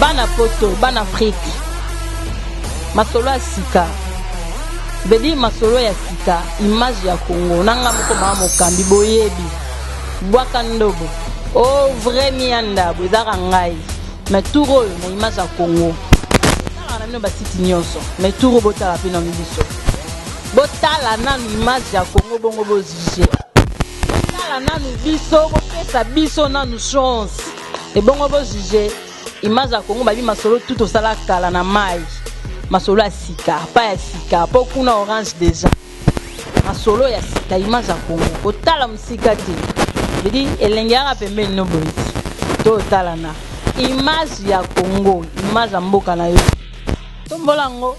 Bana poto, bana Afrique, masolo ya sika, veut dire masolo ya sika, image ya Congo na nga moko mama mokambi boyebi bwaka ndobo o oh, vrai mianda ezaka ngai mais tour oyo na image ya Congo na bino basiti nyonso mais tour oyo botala mpe nanu biso botala nanu image ya Congo bongo bojuge botala nanu biso bopesa biso nanu chance ebongo bojuge image ya Congo babi masolo tout osala kala na mai masolo ya sika pa ya sika po kuna orange deja masolo ya sika image ya Congo kotala mosika te vedi elenge yaka pembeni no boye to otalana image ya Congo image ya mboka na yo tombola yango.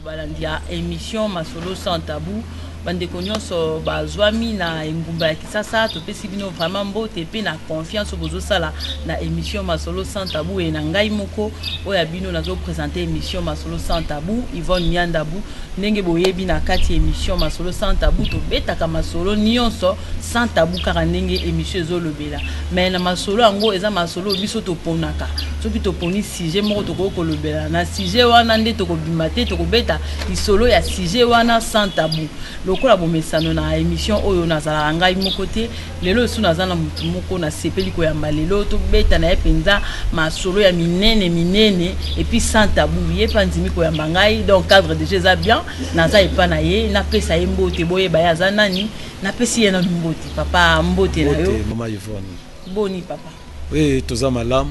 Balandi ya émission Masolo sans tabou, bandeko nyonso bazwami na engumba ya Kisasa, topesi bino vraiment mbote mpe na confiance oyo bozosala na émission Masolo sans tabou. E na ngai moko oyo ya bino nazopresente émission Masolo sans tabou, Yvonne Miandabu. Ndenge boyebi, na kati ya émission Masolo sans tabou tobetaka masolo nyonso sans tabou, kaka ndenge émission ezolobela. Mais na masolo yango eza masolo oyo biso toponaka. Soki toponi sujet moko, tokoki kolobela na sujet wana nde tokobima te, tokobeta lisolo ya sujet wana sans tabou. Lokola bomesano na émission oyo, nazalaka ngai moko te. Lelo esu naza na motu moko nasepeli koyamba lelo, tobeta na ye mpenza masolo ya minene minene et puis sans tabou. Ye mpe andimi koyamba ngai, donc cadre déjà eza bien. Naza epa na ye, napesa ye mbote, boyeba ye aza nani. Napesi ye nanu mbote. Papa, mbote na yo. Mama Yvonne. Boni papa? Oui, toza malamu.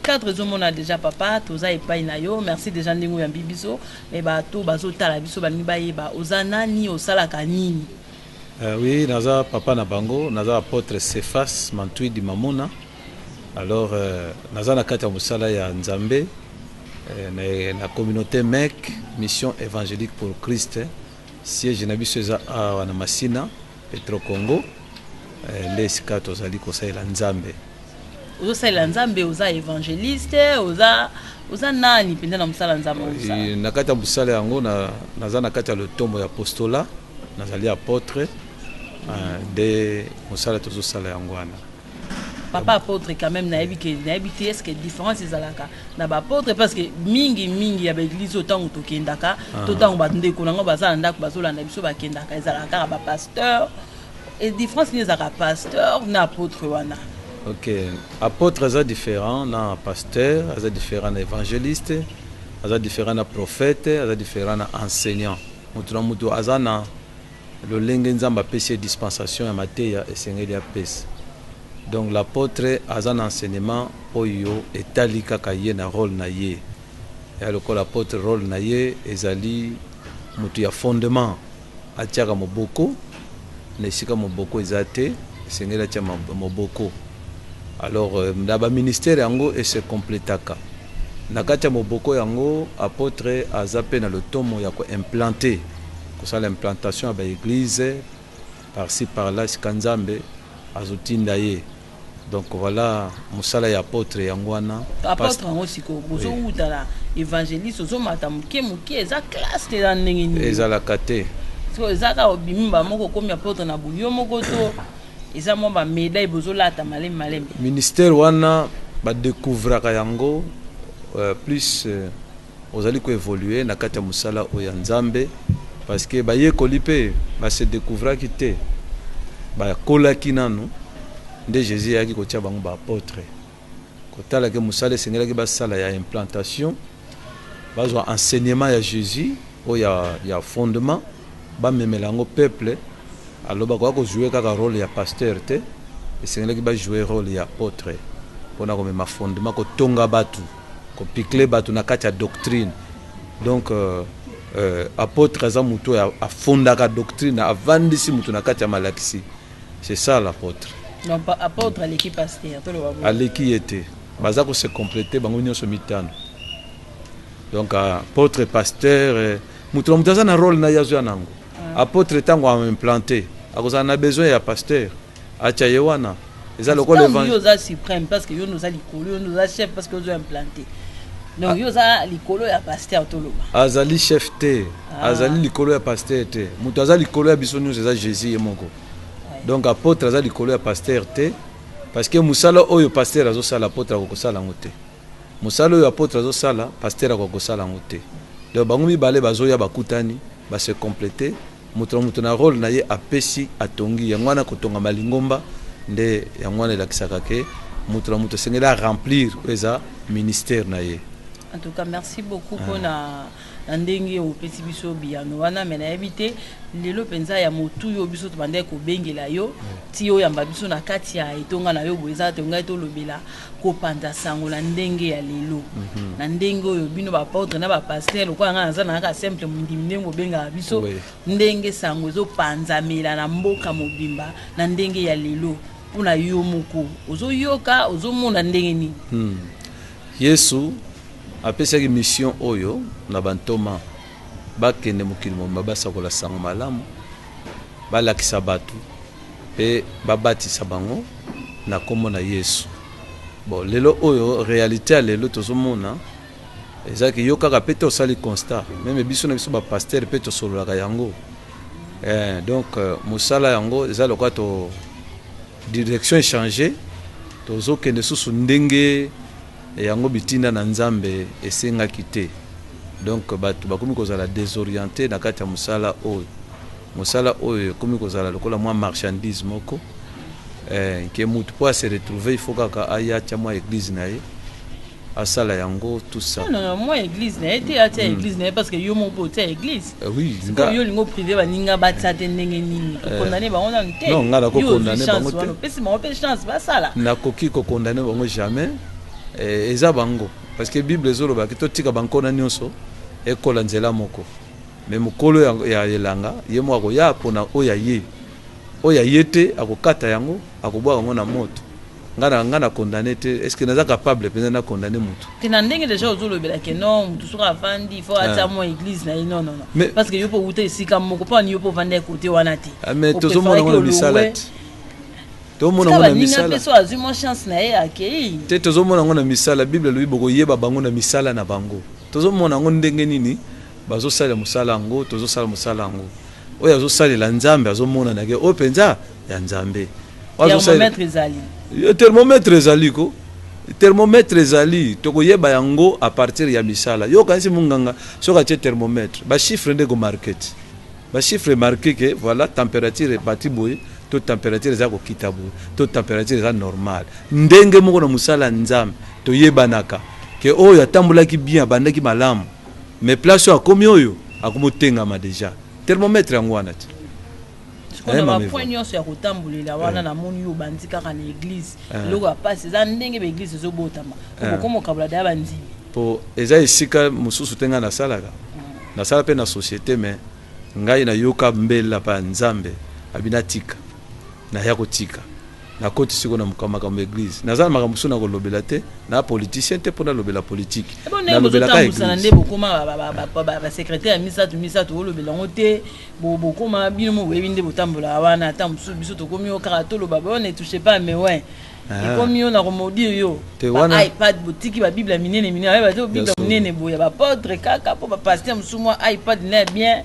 Cadre ezomona déjà, papa, toza epai na yo. Merci déjà ndenge oyambi biso. Me bato bazotala biso balingi bayeba oza nani, osalaka nini? Oui, naza papa na bango, naza apôtre Cephas Mantuidi Mamona. Alors naza na kati ya mosala ya Nzambe na communauté MEC, Mission Évangélique pour Christ. Siège na biso eza awa na Masina, Petro Congo, nde esika tozali kosalela Nzambe. Ozosalela Nzambe, oza évangéliste, oza nani mpenza na mosala Nzambe osala? Na kati ya mosala yango naza na kati ya lotombo ya apostolat, nazali apôtre, nde mosala tozosala yango wana. Papa apôtre, quand même nayebi ke nayebi te, est ce que différence ezalaka na baapôtre? Parce que mingi mingi ya baeglise oyo ntango tokendaka to ntango bandeko nango baza na ndako bazolanda biso bakendaka, ezalaka kaka bapasteur. E différence nini ezalaka pasteur na apôtre wana? Ok, apôtre aza différent na pasteur, aza différent na évangéliste, aza différent na prophète, aza différent na enseignant. Moto na moto aza na lolenge Nzambe apesi ye dispensation ya mateya esengeli apesa. Donc l'apôtre aza na enseignement oyo etali kaka ye na rôle na ye. Ya lokola apôtre, rôle na ye ezali moto ya fondement, atiaka moboko na esika moboko eza te, esengeli atia moboko. Alors na baministère yango ese complétaka na kati ya moboko yango. Apôtre aza mpe na lotomo ya koimplanter, kosala implantation ya baeglise par-ci par-là esika Nzambe azotinda ye. Donc voilà mosala ya apôtre yango wana. Apôtre yango sikoyo bozowuta na évangéliste, ozomata moke moke, eza classe te, eza ndenge nini? Ezalaka te. So eza kaka obimi bamoko okomi apôtre na buyo moko, to eza mwa bamédaille bozolata malemi malemi? Ministère wana badécouvraka yango plus ozali koévoluer na kati ya mosala oyo ya Nzambe, parce que bayekoli mpe base découvraki te, bakolaki nanu nde Jésus ayaki kotia bango baapôtre, kotalaki mosala esengelaki basala ya implantation, bazwa enseignement ya Jésus oyo ya fondement, bamemela yango peuple. Alors bakoka kojouer kaka rôle ya pasteur te, esengelaki bajouer rôle ya apôtre mpona komema fondement, kotonga bato, kopikle bato na kati ya doctrine. Donc apôtre aza motu oyo afondaka doctrine, avandisi motu na kati ya malakisi. C'est ça l'apôtre. Donc apôtre aleki pasteur, toloba bongo? Aleki ye te, baza kose compléter bango nyonso mitano. Donc apôtre, pasteur, moto na moto aza na rôle na ye azwa nango. Apôtre ntango aimplanté akozala na besoin ya pasteur atya ye wana. Eza lokola yo oza suprême parce que yo nde oza likolo, yo nde oza chef parce que ozo implanté. Donc yo oza likolo ya pasteur, toloba. Azali chef te. Azali likolo ya pasteur te. Moto aza likolo ya biso nyonso eza Jésus ye moko. Donc apôtre aza likolo ya pasteur te, parce que mosala oyo pasteur azosala, apôtre akokosala yango te. Mosala oyo apôtre azosala, pasteur akokosala yango te. Donc bango mibale bazoya, bakutani, base compléter, moto na moto na rôle na ye apesi, atongi yango wana. Kotongama lingomba nde yango wana, elakisaka ke moto na moto esengeli aremplir oyo eza ministère na ye. En tout cas, merci beaucoup mpona na ndenge opesi biso biyano wana. Me nayebi te, lelo mpenza ya motu oyo biso tobandaki kobengela yo ti oyamba biso na kati ya etonga na yo boye, eza tongai tolobela kopanza sango na ndenge ya lelo, na ndenge oyo bino baapôtre na bapasteur, lokola ngai naza na kaka simple mondimi, ndenge bobengaka biso, ndenge sango ezopanzamela na mboka mobimba na ndenge ya lelo, mpona yo moko ozoyoka, ozomona ndenge nini? Yesu apesaki mission oyo na bantoma: bakende mokili mobimba, basakola sango malamu, balakisa bato mpe babatisa bango na nkombo na Yesu. Bon, lelo oyo, réalité ya lelo tozomona ezalaki yo kaka mpe te osali constat, même biso na biso bapasteur mpe tosololaka yango. Donc mosala yango eza lokola to direction échange, tozokende susu ndenge yango bitinda na Nzambe esengaki te. Donc bato bakomi kozala désorienté na kati ya mosala oyo. Mosala oyo ekomi kozala lokola mwa marchandise moko ke mutu mpo ase retrouver, il faut kaka aya atia mwa église na ye, asala yango, tout ça. Non, non, mwa église na ye te, atia église na ye parce que yo moko mpe otia église. Oui. Sikoyo yo olingi opriver baninga batia te, ndenge nini? Tokondane bango nanu te. Non, nga nakokondane bango te. Opesi bango mpe chance basala. Nakoki kokondane bango jamais. Eza bango, parce que Bible ezolobaki totika bankona nyonso ekola nzela moko, mais mokolo ya elanga, ye moko akoya mpona oyo aye. Oyo aye te, akokata yango, akobwaka yango na moto. Nga na condamné te. Est ce que naza capable mpenza na condamné motu? Te, na ndenge déjà ozolobela ke non, motu soki avandi, faut atia mwa église na ye. Non, non, non, parce que yo mpo outa esika moko, mpo ani yo mpo ovanda ekote wana te. Mais tozomona yango na misala te, tozomona yango na misala. Mpe so azwi mwa chance na ye, akei. Te, tozomona yango na misala. Bible elobi bokoyeba bango na misala na bango. Tozomona yango ndenge nini bazosalela mosala yango. Tozosala mosala yango, oyo azosalela Nzambe azomonana ke oyo mpenza ya Nzambe. Thermomètre ezali. Thermomètre ezali ko, thermomètre ezali, tokoyeba yango à partir ya misala. Yo okanisi monganga soki atie thermomètre, bachiffre nde komarquer ti, bachiffre marqué ke voilà, température ebati boye, to température eza kokita boye, to température eza normale. Ndenge moko na mosala ya Nzambe, toyebanaka ke oyo atambolaki bien, abandaki malamu, mais place oyo akomi, oyo akomi otengama déjà, thermomètre yango wana ti. Sikoyo na bapoint nyonso ya kotambolela wana, namoni yo obandi kaka na église. Eloko ya pasi eza ndenge baéglise ezobotama, okokoma okabola daya bandimi. Po eza esika mosusu te. Ngai nasalaka, nasala mpe na société, mais ngai nayoka mbela pa ya Nzambe abi natika, naya kotika, nakoti sikoyo na makambo ya église. Naza na makambo mosusu na kolobela te, na politicien te mpo nalobela politike. Ndenge bozotambusana, nde bokoma basecrétaire ya misato misato, olobela yango te. Bokoma bino mo boyebi nde botambolaka wana. Ata mosusu biso tokomi yo kaka toloba boyo, ne touche pas, mais ouais, ekomi yo na komaudire yo. Ipad botiki, babible ya minene minene, ayeba te bible monene boye ya baapôtre kaka mpo bapasteur mosusu mwa iPad na bien.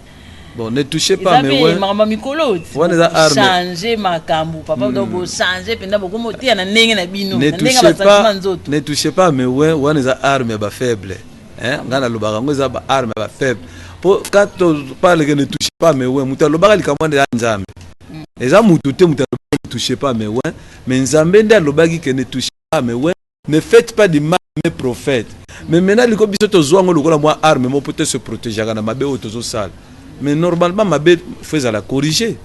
Bon, ne touchez pas, mais ouais. Makambo ya mikolo. Wana eza arme. Change makambo, papa. Donc bochange mpenza, bokoma oteya na ndenge na bino, na ndenge ya basentiment nzoto. Ne touchez pas, mais ouais, wana eza arme ya bafaible. Ngai nalobaka yango, eza baarme ya bafaible, po quand on parle que ne touchez pas, mais ouais, moto alobaka likambo wana eza Nzambe, eza mutu te. Moto alobaki ne touchez pas, mais ouais, mais Nzambe nde alobaki que ne touchez pas, mais ouais, ne faites pas du mal mes prophètes. Mais maintenant liko biso tozwa yango lokola mwa arme moko po te se protégeaka na mabe oyo tozosala. Mais normalement mabe faut ezala corrigé,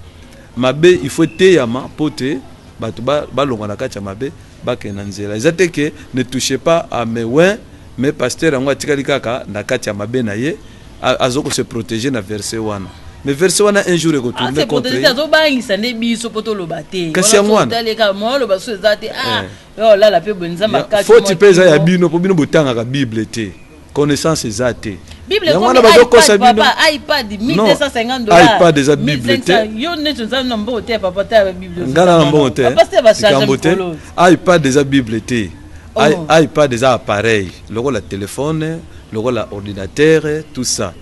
mabe il faut eteyama mpo te bato balongwa na kati ya mabe, bakende na nzela. Eza te ke ne touchez pas à mes oints, mais pasteur yango atikali kaka na kati ya mabe na ye, aza kose protéger na verset wana. Mais verset wana un jour ekotourne contre ye. Azobangisa nde biso mpo toloba te. Kasi yango wana. Oloba so eza te, ah, olala mpe boye, Nzambe akati. Foti mpe eza ya bino, mpo bino botangaka Bible te, connaissance eza te. Bible Yango ekomi wana bazokosa iPad, bino. papa, iPad Non, 1250 $. iPad eza Bible te. 1500. Yo neti oza na mbongo te, papa, te ya Bible. Nga na mbongo te. Papa, te bacharge Likambo te. mikolo. iPad eza Bible te. Oh. iPad eza appareil lokola téléphone, lokola ordinateur, tout ça.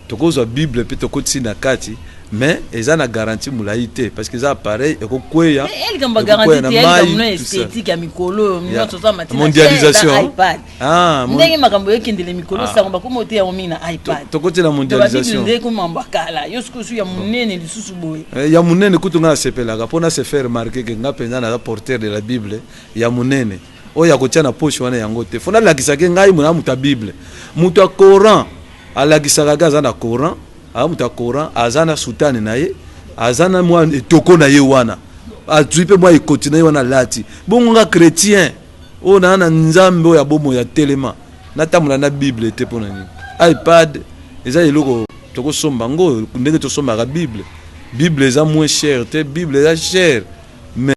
Tokozwa Bible mpe tokotisi na kati, mais eza na garantie molai te, parce que eza appareil, ekokweya. Likambo ya Ekokweya garantie na te, ya likambo mai, no tout ça. esthétique ya mikolo oyo nyonso oza matina Mondialisation. iPad. Ah, Ndenge makambo ekendele mikolo, Ah. sango bakoma oteya yango mingi na iPad. Tokoti na Bible mondialisation. nde ekomamba kala. Yo sikoyo ya monene lisusu boye. Eh, ya monene kutu nga nasepelaka mpo na se faire remarquer ke nga mpenza naza porteur de la Bible. Ya monene oyo ya kotia na poche wana, yango te. Fo nalakisaki ngai mona moto ya Bible. Moto ya Coran alakisaka ke aza na Coran, aza moto ya Coran, aza na soutane na ye, aza na mwa etoko na ye wana, azwi mpe mwa ekoti na ye wana alati. Bongo nga chrétien oyo naa na Nzambe oyo ya bomoi ya telema, natambola na Bible te mpo na nini? iPad eza eloko tokosomba yango ndenge tosombaka Bible. Bible eza moins cher te, Bible eza cher, mais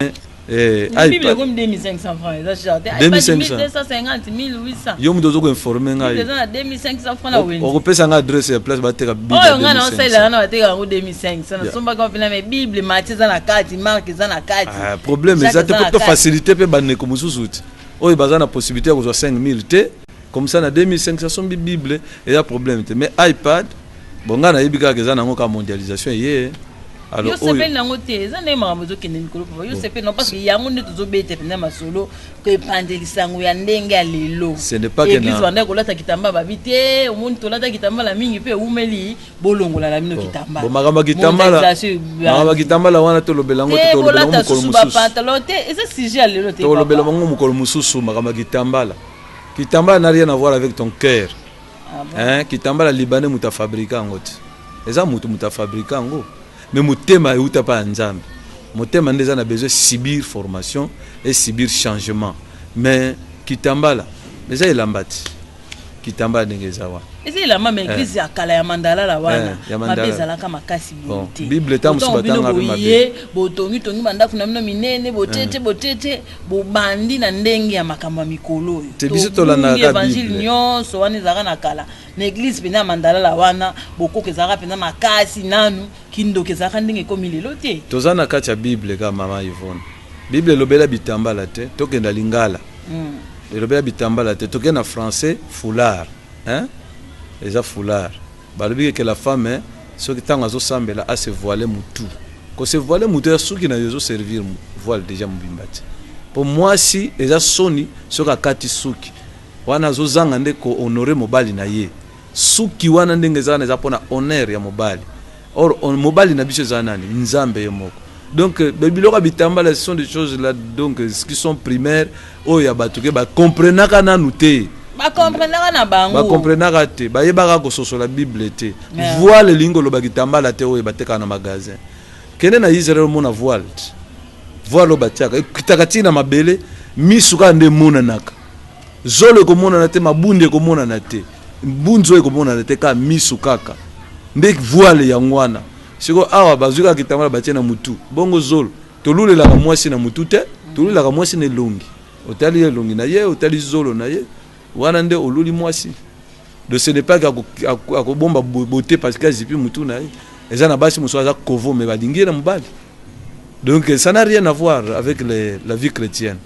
Bible iPad ekomi 2500 francs, eza cher te. iPad 2500. 1250, 1800. Yo moto ozo koinforme Bible ngai. eza na 2500 francs na wenze. Okopesa ngai adresse ya place bateka Bible Oyo ngai na 2500. osalelaka na bateka yango 2500. Nasombaka mpena, mais Bible mati eza na kati, marque eza na kati. Ah, problème Jacques eza te eza mpo na kati. tofacilité mpe bandeko mosusu te oyo baza na possibilité ya kozwa 5000 te, comme ça na 2500 sombi Bible, eza problème te. Mais iPad, bon, ngai nayebi kaka eza nango kaka mondialisation eye. Yo Alors sepeli oyo nango te, eza ndenge makambo ezokende mikolo, papa. Yo sepeli nango parce que yango nde tozobeta mpenza masolo, koepandelisa yango ya ndenge ya lelo. Ce n'est pas que Église banda kolata kitamba, babi te, omoni tolata kitambala mingi mpe ewumeli, bolongola na bino kitambala. Bon, makambo ya kitambala, Mondialisation. makambo ya kitambala wana tolobela yango te. Te, Tolobela yango bolata mokolo susu mosusu. bapantalon te, eza sujet ya lelo te, Tolobela papa. bango mokolo mosusu, makambo ya kitambala. Kitambala n'a rien à voir avec ton cœur. Ah bon? Hein, kitambala libanais moto afabrika yango te, eza moto, moto afabrika yango, mais motema euta pa ya Nzambe. Motema nde eza na besoin subir formation et subir changement, mais kitambala eza elamba te. Kitambala ndenge eza wana. Eza elamba, mais église ya kala ya Mandalala wana, Eh, ya mabe Mandalala. ezalaka makasi boye Bon, te. Bible ta mosusu Ntango bino batanga mpe mabe. boye botongitongi bandako na bino minene, botete botete, bobandi na ndenge ya makambo ya mikolo oyo. Te, biso Tobungi tolandaka évangile Bible. nyonso wana ezalaka na kala na église mpenza ya Mandalala wana. Bokoko ezalaka mpenza makasi nanu, kindoki ezalaka ndenge ekomi lelo te. Toza na kati ya Bible kaka, mama Yvonne. Bible elobela bitambala te. Tokenda lingala, elobela bitambala te. Tokende na français, foulard, hein? Eza foulard. Balobi ke la femme, hein, soki ntango azosambela ase voile mutu, kose voile mutu ya suki na yo ezoservir voile déjà mobimba te. Mpo mwasi eza soni soki akati suki wana, azozanga nde kohonorer mobali na ye. Suki wana ndenge eza wana eza mpona honneur ya mobali. Or mobali na biso eza nani? Nzambe ye moko. Donc biloko ya bitambala, ce sont des choses là, donc qui sont primaires, oyo ya bato ke bakomprenaka nanu te. Bakomprenaka na bango. Bakomprenaka te, bayebaka kososola Bible te. Voile elingi koloba kitambala te oyo batekaka na magasin. Kende na Israel, omona voile te. Voile oyo batiaka ekitaka ntina mabele, misu kaka nde emonanaka, zolo ekomonana te, mabundi ekomonana te, mbunzu oyo ekomonana te, kaka misu kaka nde voile yango wana. Sikoyo awa bazwi kaka kitambala batie na mutu, bongo zolo. Tolulelaka mwasi na mutu te, tolulelaka mwasi na elongi. Otali elongi na ye, otali zolo na ye, wana nde oluli mwasi. Donc ce n'est pas que akobomba beauté parce que azipi mutu na ye. Eza na basi mosusu aza kovo, mais balingi ye na mobali. Donc ça n'a rien à voir avec la vie chrétienne.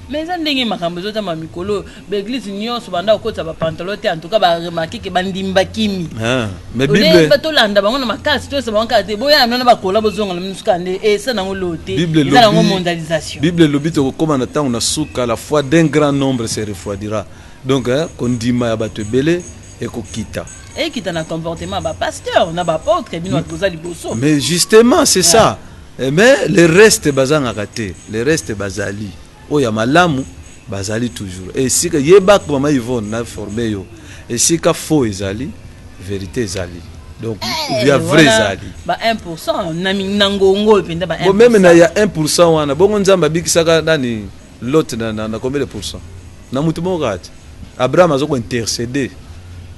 Mais eza ndenge makambo ezotamba mikolo, baéglise nyonso banda kokotisa bapantalon te. En tout cas baremarquer ke bandimba kimi. Ah, mais Bible Bible tolanda bango na makasi, toyesa bango kaka te, boya na bakola, bozonga na bino suka nde esa nango loo te. Bible Eza nango elobi mondialisation. Bible elobi tokokóma na ntango na suka, la foi d'un grand nombre se refroidira. Donc hein, kondima ya bato ebele ekokita. Ekita na comportement ya bapasteur na baapôtre, bino bato boza liboso. Mais justement c'est ça. Eh, mais le reste bazangaka te, le reste bazali oyo ya malamu, bazali toujours. Esika yebaka, mama Yvonne, na forme yo, esika faux ezali, vérité ezali. Donc ya vrai Wana ezali. Ba 1% na ngongo oyo mpenza ba 1%. Bon, même na ya 1% wana, bongo Nzambe abikisaka nani, Lot, na combien de pourcent? Na mutu moko kaka te. Abraham aza kointercéder.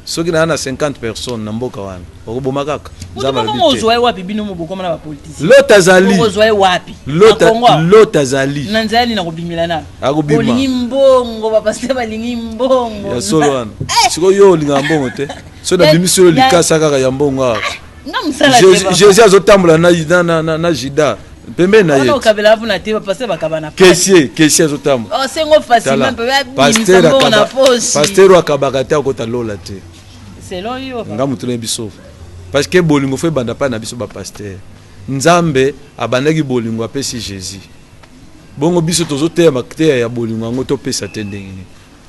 Soki naa na 50 personnes na mboka wana, okoboma kaka. Moto Nzambe moko alobi te. ozwa ye wapi? Bino mo bokoma na bapoliticien. Lot azali. Ozwa ye wapi na Congo awa? Lot azali. Na nzela nini akobimela nano? Akobima. Olingi mbongo, bapasteur balingi mbongo. Ya solo wana. Sikoyo yo olingaka mbongo te? So nabimisi oyo likasa kaka ya mbongo awa. Nga mosala te, papa. Jésus azotambola na Judas pembeni na Wana ye. okabela mpona te, bapasteur bakaba na Caissier azotambola. Osengo facilement mpe babimisa mbongo na poche. Pasteur oyo akabaka te akota lola te. Selon yo, papa. Nga motu na biso, parce que bolingo fo ebanda mpai na biso bapasteur. Nzambe abandaki bolingo, apesi Jésus. Bongo biso tozoteya mateya ya bolingo yango, topesa te ndenge nini?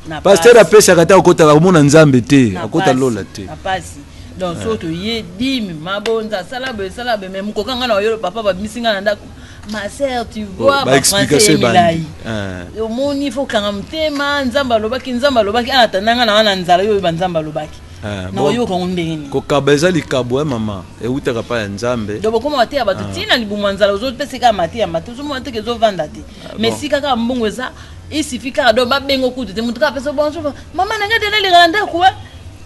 Na Pasteur pasi. apesaka te, akotaka komona Nzambe te. Na Akota pasi, lola te. Na pasi. Donc so toye dîme, mabonza, asala boye, asala boye, mais mokoka nga na oyo papa babimisi nga na ndako, ma sœur, tu vois, Baexplication bafrançais milai. ebandi. Ah. Omoni, fo kanga motema. Nzambe alobaki, Nzambe alobaki, ana tanda nga na wana nzala oyo oyeba Nzambe alobaki. Ah, Na bon. oyoka ngo ndenge nini? Kokaba eza likabo ya mama, eutaka pa ya Nzambe. Donc bokoma mateya bato ntina libumu ya nzala, ozopesa kaka mateya mate, ozomona teke ezovanda te. Mais Bon. si kaka mbongo eza, il suffit kaka donc babengo kutu te, motu kaka apesa: "Bonjour mama na ngai", tena eleka na ndako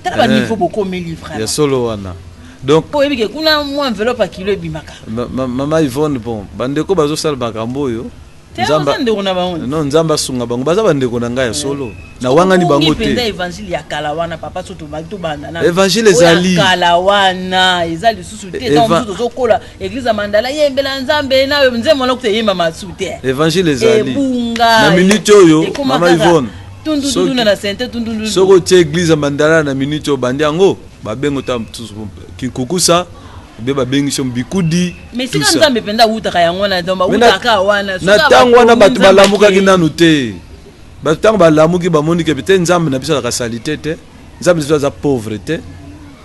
tala baniveau bokomeli. Ya Vraiment. solo wana, donc Po oyebi ke kuna mwa enveloppe ya kilo ebimaka. Mama Yvonne, bon, bandeko bazosala makambo oyo, Te, oza ndeko na bango. Non, Nzambe asunga bango. Baza bandeko na ngai ya solo, nawangani bango Mpenza te. Évangile ya kala wana, papa, so tobaki tobanda na Évangile oyo ya ezali. Kala wana eza lisusu te. Ntango mosusu tozokola, église ya Mandala, yembela Nzambe na nzembo wana kuta eyemba masu te. Évangile ezali. Ebunga. Na minute oyo, Ekoma mama kaka Yvonne, tundundundu na sente tundundundu. Soki otie église ya Mandala na minute oyo, bandi yango babengo ta mosusu kinkukusa be, babengisi yo bikudi, Mais tout sika ça. Nzambe mpenza awutaka yango wana, donc Mais bawutaka wana. na ntango wana bato balamukaki nanu te. Bato ntango balamuki, bamoni ke te, Nzambe na biso azalaka saleté te, Nzambe na biso aza pauvre te,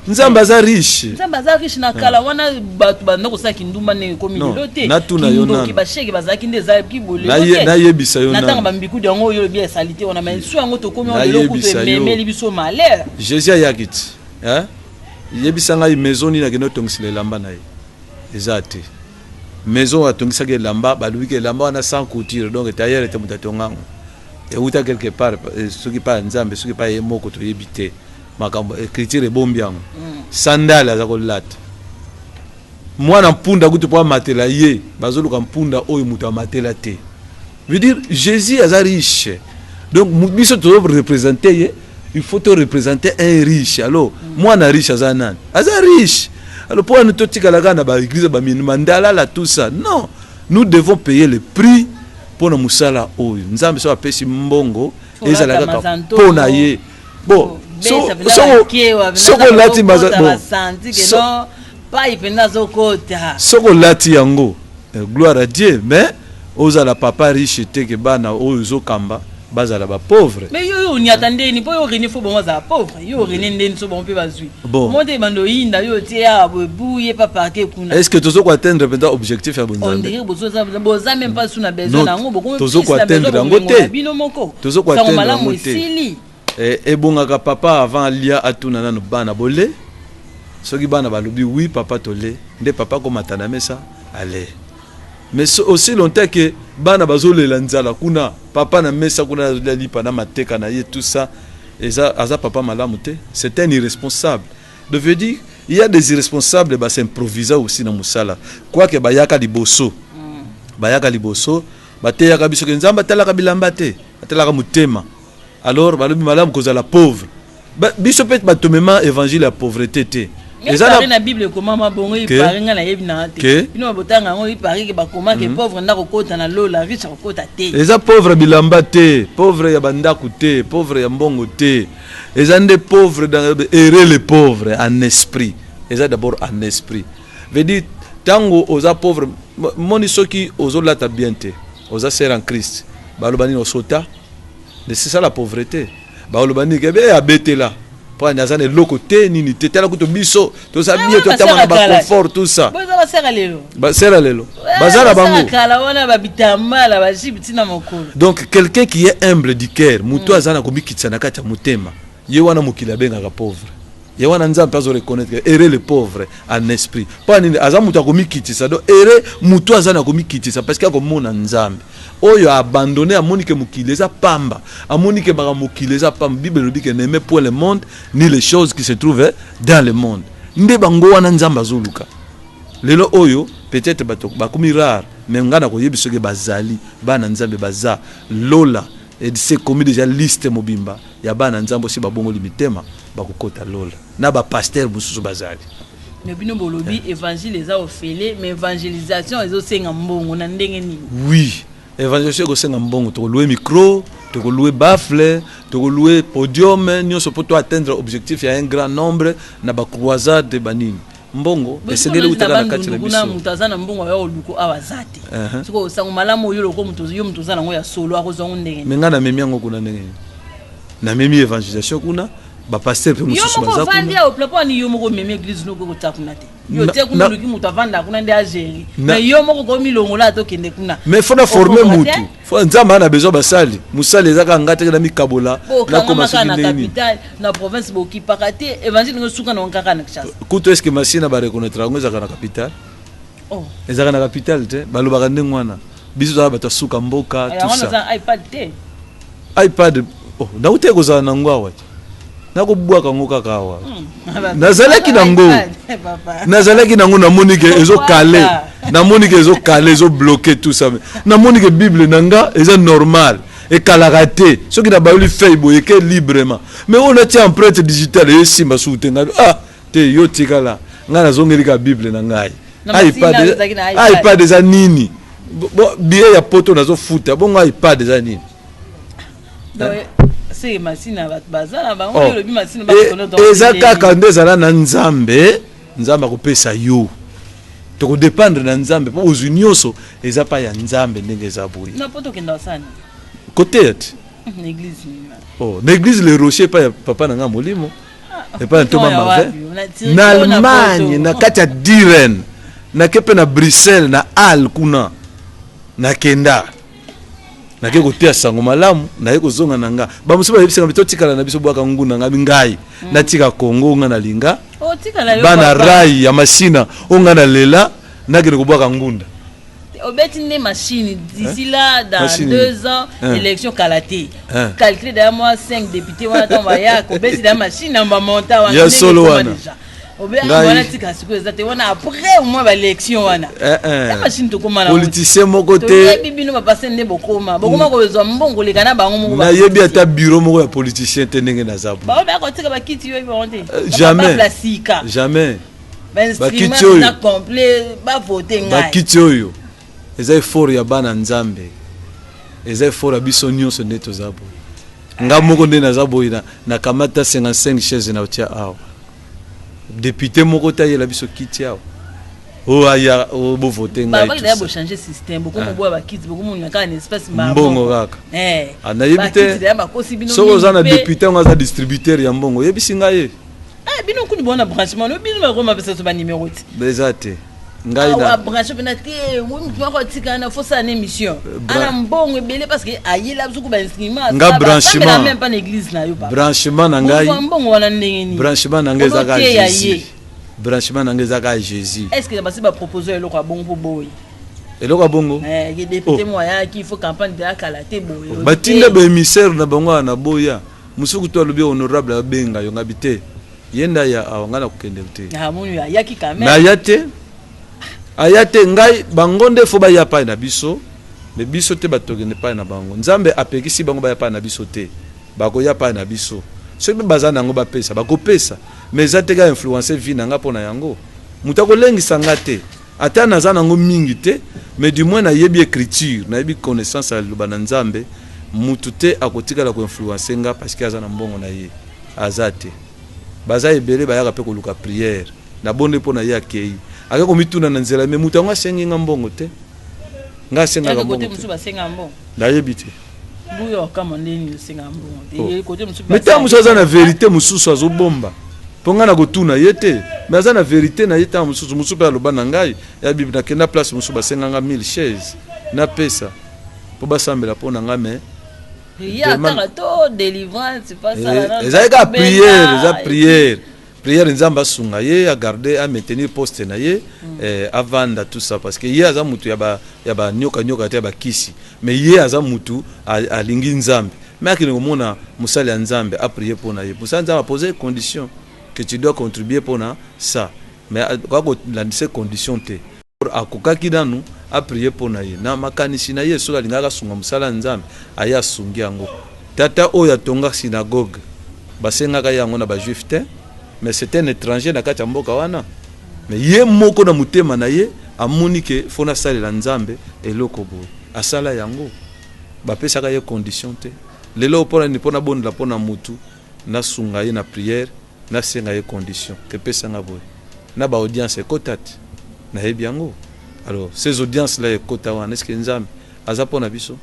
Nzambe aza riche. Nzambe aza riche. Na kala wana bato banda kosala kindumba ndenge ekomi Non, lelo te. natuna yo Kindoki, nanu. basheke bazalaki nde ezalaki bolelo te. Nayebisa yo Na ntango nanu. bambikudi yango oyo olobi esali te wana, mais su yango tokomi wana lelo kutu Nayebisa yo. ememeli biso malheur. Jésus ayaki ti, hein? Yebisa ngai maison nini akende otongisela elamba na ye. Eza te maison oyo atongisaki elamba. Balobiki elamba wana sans couture, donc tailleur ete moto atongango euta quelque part, soki pa ya Nzambe, soki pa ye moko, toyebi te. Makambo écriture ebombi yango. Sandale aza kolata, mwana mpunda kutu mpo amatela ye, bazoluka mpunda oyo moto amatela te. Veut dire Jésus aza riche. Donc biso tozoreprésente ye, il faut to représenter un riche. Alors mwana riche aza nani? Aza riche. Alors mpo wana totikala kaka na baéglise Mandalala, tout ça, non, nous devons payer le prix mpo na mosala oyo. Nzambe so apesi mbongo, ezala kaka mpo na ye. Bon, soki olati bon, pai mpenza azokota. Soki olati yango, gloire à Dieu, mais ozala papa riche te ke bana oyo ozokamba bazala bapauvre. Mais yo oniata ndeni mpo yo rene, fo bango bazala pauvre. Yo rene ndeni so bango mpe bazwi Bon. mo te, bando oyinda yo otie awa boye, buye pa parke kuna. Est ce que tozo koatteindre mpenza objectif ya on bonzambe? dirait boza même pas su na besoin Non, na yango, bokomi tozo plus na koatteindre besoin yango bomengo te. na bino moko. Tozo Sango koatteindre malamu yango te. esili. Ebongaka papa avant alia atuna nano bana: "Bole?" Soki bana balobi: "Oui papa, tole", nde papa komata na mesa ale. Mais aussi longtemps ke bana bazolela nzala kuna, papa na mesa kuna azolia lipa na mateka na ye, tout ça, eza aza papa malamu te, c'est un irresponsable. De veut dire il y a des irresponsables basimprovisa aussi na mosala, quoique bayaka liboso, bayaka liboso bateyaka biso ke Nzambe atalaka bilamba te, atalaka motema. Alors balobi malamu kozala pauvre. Biso mpe batomema évangile ya pauvreté te. Eza na Bible ekomama bongo? Ipare nga nayebi nanga te. Ke? Bino babotanga yango, ipare ke bakoma ke pauvre nda kokota na lola, riche akokota te. Eza pauvre bilamba te, pauvre ya bandako te, pauvre ya mbongo te. Eza nde pauvre dans heureux le pauvre en esprit. Eza d'abord en esprit. Veut dire ntango oza pauvre, moni soki ozolata bien te, oza sœur en Christ, baloba nini? Osota. Mais c'est ça la pauvreté. Baloba nini? Kebe abetela mpo ani aza na eloko te, nini te. Tala kutu biso toza bien, totama na baconfort, tout ça. Boza basera lelo. Basera lelo baza na bango. Kala wana babitambala bajibe ntina mokolo. Donc quelqu'un qui est humble du cœur, moto aza na komikitisa na kati ya motema, ye wana mokili abengaka pauvre. Ye wana Nzambe mpe azo reconnaître que heureux le pauvre en esprit. Mpo nini? Aza moto akomikitisa. Donc heureux moto aza na komikitisa parce que akomona Nzambe. Oyo abandonné, amoni ke mokili eza pamba, amoni ke makambo mokili eza pamba. Bible elobi ke n'aimez point le monde ni les choses qui se trouvent dans le monde. Nde bango wana Nzambe azoluka. Lelo oyo peut-être bato bakomi rare, mais ngai nakoyebi soki bazali bana Nzambe baza lola. C'est komi déjà liste mobimba ya bana Nzambe osi babongoli mitema, bakokota lola na bapasteur mosusu bazali. Mais bino bolobi évangile eza ofele, mais évangélisation ezosenga mbongo na ndenge nini? Oui, évangélisation ekosenga mbongo. Tokolouer micro, tokolouer baffle, tokolouer podium, nyonso mpo to atteindre objectif ya un grand nombre na bacroisade banini. Mbongo esengeli utaka na kati na biso. Moto aza na mbongo ya oluko awa aza te. Soki osango malamu oyo loko moto, yo moto oza nango ya solo, akozwa ngo ndenge? Me ngai namemi yango kuna ndenge nini? Namemi évangélisation kuna, bapasteur mpe mosusu baza kuna. Awa plapo ani, yo moko omemi église noko kotia kuna te. Yo tie kuna, oluki moto avanda kuna nde agérer, mais yo moko komilongola ata okende kuna. Mais faut na former mutu. Nzambe aza na besoin basali. Mosali eza kaka nga teke na mikabola. Nakoma soki na capitale, na province bokipaka te évangile ngo, suka nango kaka na Kinshasa. Kutu est-ce Masina bareconnaître yango? Ezalaka na capitale? Ezalaka na capitale te. Balobaka ndenge wana, biso tozala bato ya suka mboka, tout ça. iPad te? iPad, oh, nauti kozala nango awa te, nakobwaka yango kaka awa. Nazalaki nango, nazalaki nango, namoni ke ezokale, namoni ke ezokale, ezobloquer, tout ça. Namoni ke Bible na nga eza normal, ekalaka te. Soki nabayoli feuille boye, eke librement. Mais oyo natia empreinte digitale, esimba suku te. Ngai, ah te, yo tikala, ngai nazongeli ka Bible na ngai. iPad eza nini? Billet ya poto nazofuta bongo, iPad eza nini? Se Masina, bato baza na bango. Oh. Olobi Masina. Eza kaka nde ezala na Nzambe. Nzambe akopesa yo, tokodépendre na Nzambe mpo ozwi nyonso eza pa ya Nzambe ndenge eza boye. Na po tokenda osani? Koteya te. Na église nini? Oh, na église Le Rocher, epai ya papa na nga molimo, epai ya ntoma Marvin, na Allemagne, na kati ya Diren. Nake mpe na Bruxelles, na Al kuna nakenda, nake koteya sango malamu, naye kozonga na nga. Bamosusu bayebisanga totikala na biso, bwaka nguna. Ngai, ngai natika Kongo nga nalinga, bana rai ya Masina oyo ngai nalela, nakende kobwaka ngunda? Obeti nde machine d'ici là, dans 2 ans, élection kala te. Calcule d'ailleurs moi 5 députés wana, ntango bayaka, obeti da machine na bamonta wana. Ya solo wana. Wana tika sikoyo, eza te wana après au moins baélection wana ya machine tokóma. Na politicien moko te. Toyebi bino bapase nde bokóma, bokóma kozwa mbongo koleka na bango moko. Nayebi ata bureau moko ya politicien te ndenge naza. Bao baya kotika bakiti, yoyebi bango te? Jamais. Sika. Jamais. Bakiti oyo complet, bavote ngai. Bakiti oyo eza effort ya bana Nzambe, eza effort ya biso nyonso nde toza boye. Nga moko nde naza boye, nakamata 55 chaise na otia awa. Député moko te ayela biso kiti awa oyo aya bovote ngai. Bochange système, bokomoboya bakiti, bokomoninga kaka na espace. Mbongo kaka. Nayebi te soki oza na député yango aza distributeur ya mbongo, oyebisi ngai ye. Bino kuni bona branchement, bino bakoma pesa so banimero te. Eza te. Ngai na branche mpena te. Mutu moko atikana na fosala na émission ana mbongo ebele parce que ayela biso ko bainstrument. Nga branchement même pas na église na yo. Branchement na ngai. Mbongo wana ndenge nini? Branchement na ngai ezaka Jésus, branchement na ngai ezaka Jésus. Est ce que basi bapropose eloko ya bongo mpo boye? Eloko ya bongo? Député mo ayaki, il faut campagne de akala te boye. Batinda baémissaire na bango wana na boya. Mosuku to alobi honorable abenga yo, ngabi te, ye nde aya awa, ngai nakokende te. Amoni ayaki quand même. Mais aya te, aya te. Ngai, bango nde faut baya pai na biso, mais biso te bato tokende pai na bango. Nzambe apekisi bango baya pai na biso te. Bakoya pai na biso soki mpe baza na yango, bapesa, bakopesa. Mais eza te ka influence vie na nga mpo na yango. Moto akolengisa nga te, ata naza nango mingi te, mais du moins nayebi écriture, nayebi connaissance ya liloba na Nzambe. Mutu te akotikala koinfluence nga parce que aza na mbongo na ye. Aza te. Baza ebele bayaka mpe koluka prière, nabonde mpo na ye, akei, ake komituna na nzela. Mais moto yango asengi nga mbongo te, nga asengaka mbongo te, nayebi te. Mais ntango mosusu aza na vérité mosusu azobomba mpo ngai na kotuna ye te, mais aza na vérité na ye. Ntango mosusu, mosusu mpe aloba na ngai ya Bible. Nakenda place mosusu, basenganga 1000 chaise, napesa mpo basambela mpo na ngai, mais ezali kaka prière, eza prière. Prière, Nzambe asunga ye, agarde, amaintenir poste na ye, avanda, tout ça, parce que ye aza mutu ya banyokanyoka te, ya bakisi. Mais ye aza mutu alingi Nzambe. Mais akende komona mosali ya Nzambe, aprier mpo na ye. Mosali ya Nzambe apose condition que tu dois contribuer mpona ça, mais akoka kolandisa condition te. Akokaki nanu aprier mpo na ye na makanisi na ye. Soki alingaka asunga mosala ya Nzambe, aye asungi yango. Tata oyo atonga synagogue, basengaka ye yango na bajuif te, mais c'est un étranger na kati ya mboka wana. Mais ye moko na motema na ye amoni ke fo nasalela Nzambe eloko boye, asala yango. Bapesaka ye condition te. Lelo mpona nini? Mpona bondela mpona mutu, nasunga ye na prière, nasenga ye condition kepesanga boye na baaudience ekota te? Nayebi yango. Alors ces audiences là ekota wana, est ce que Nzambe aza mpona biso?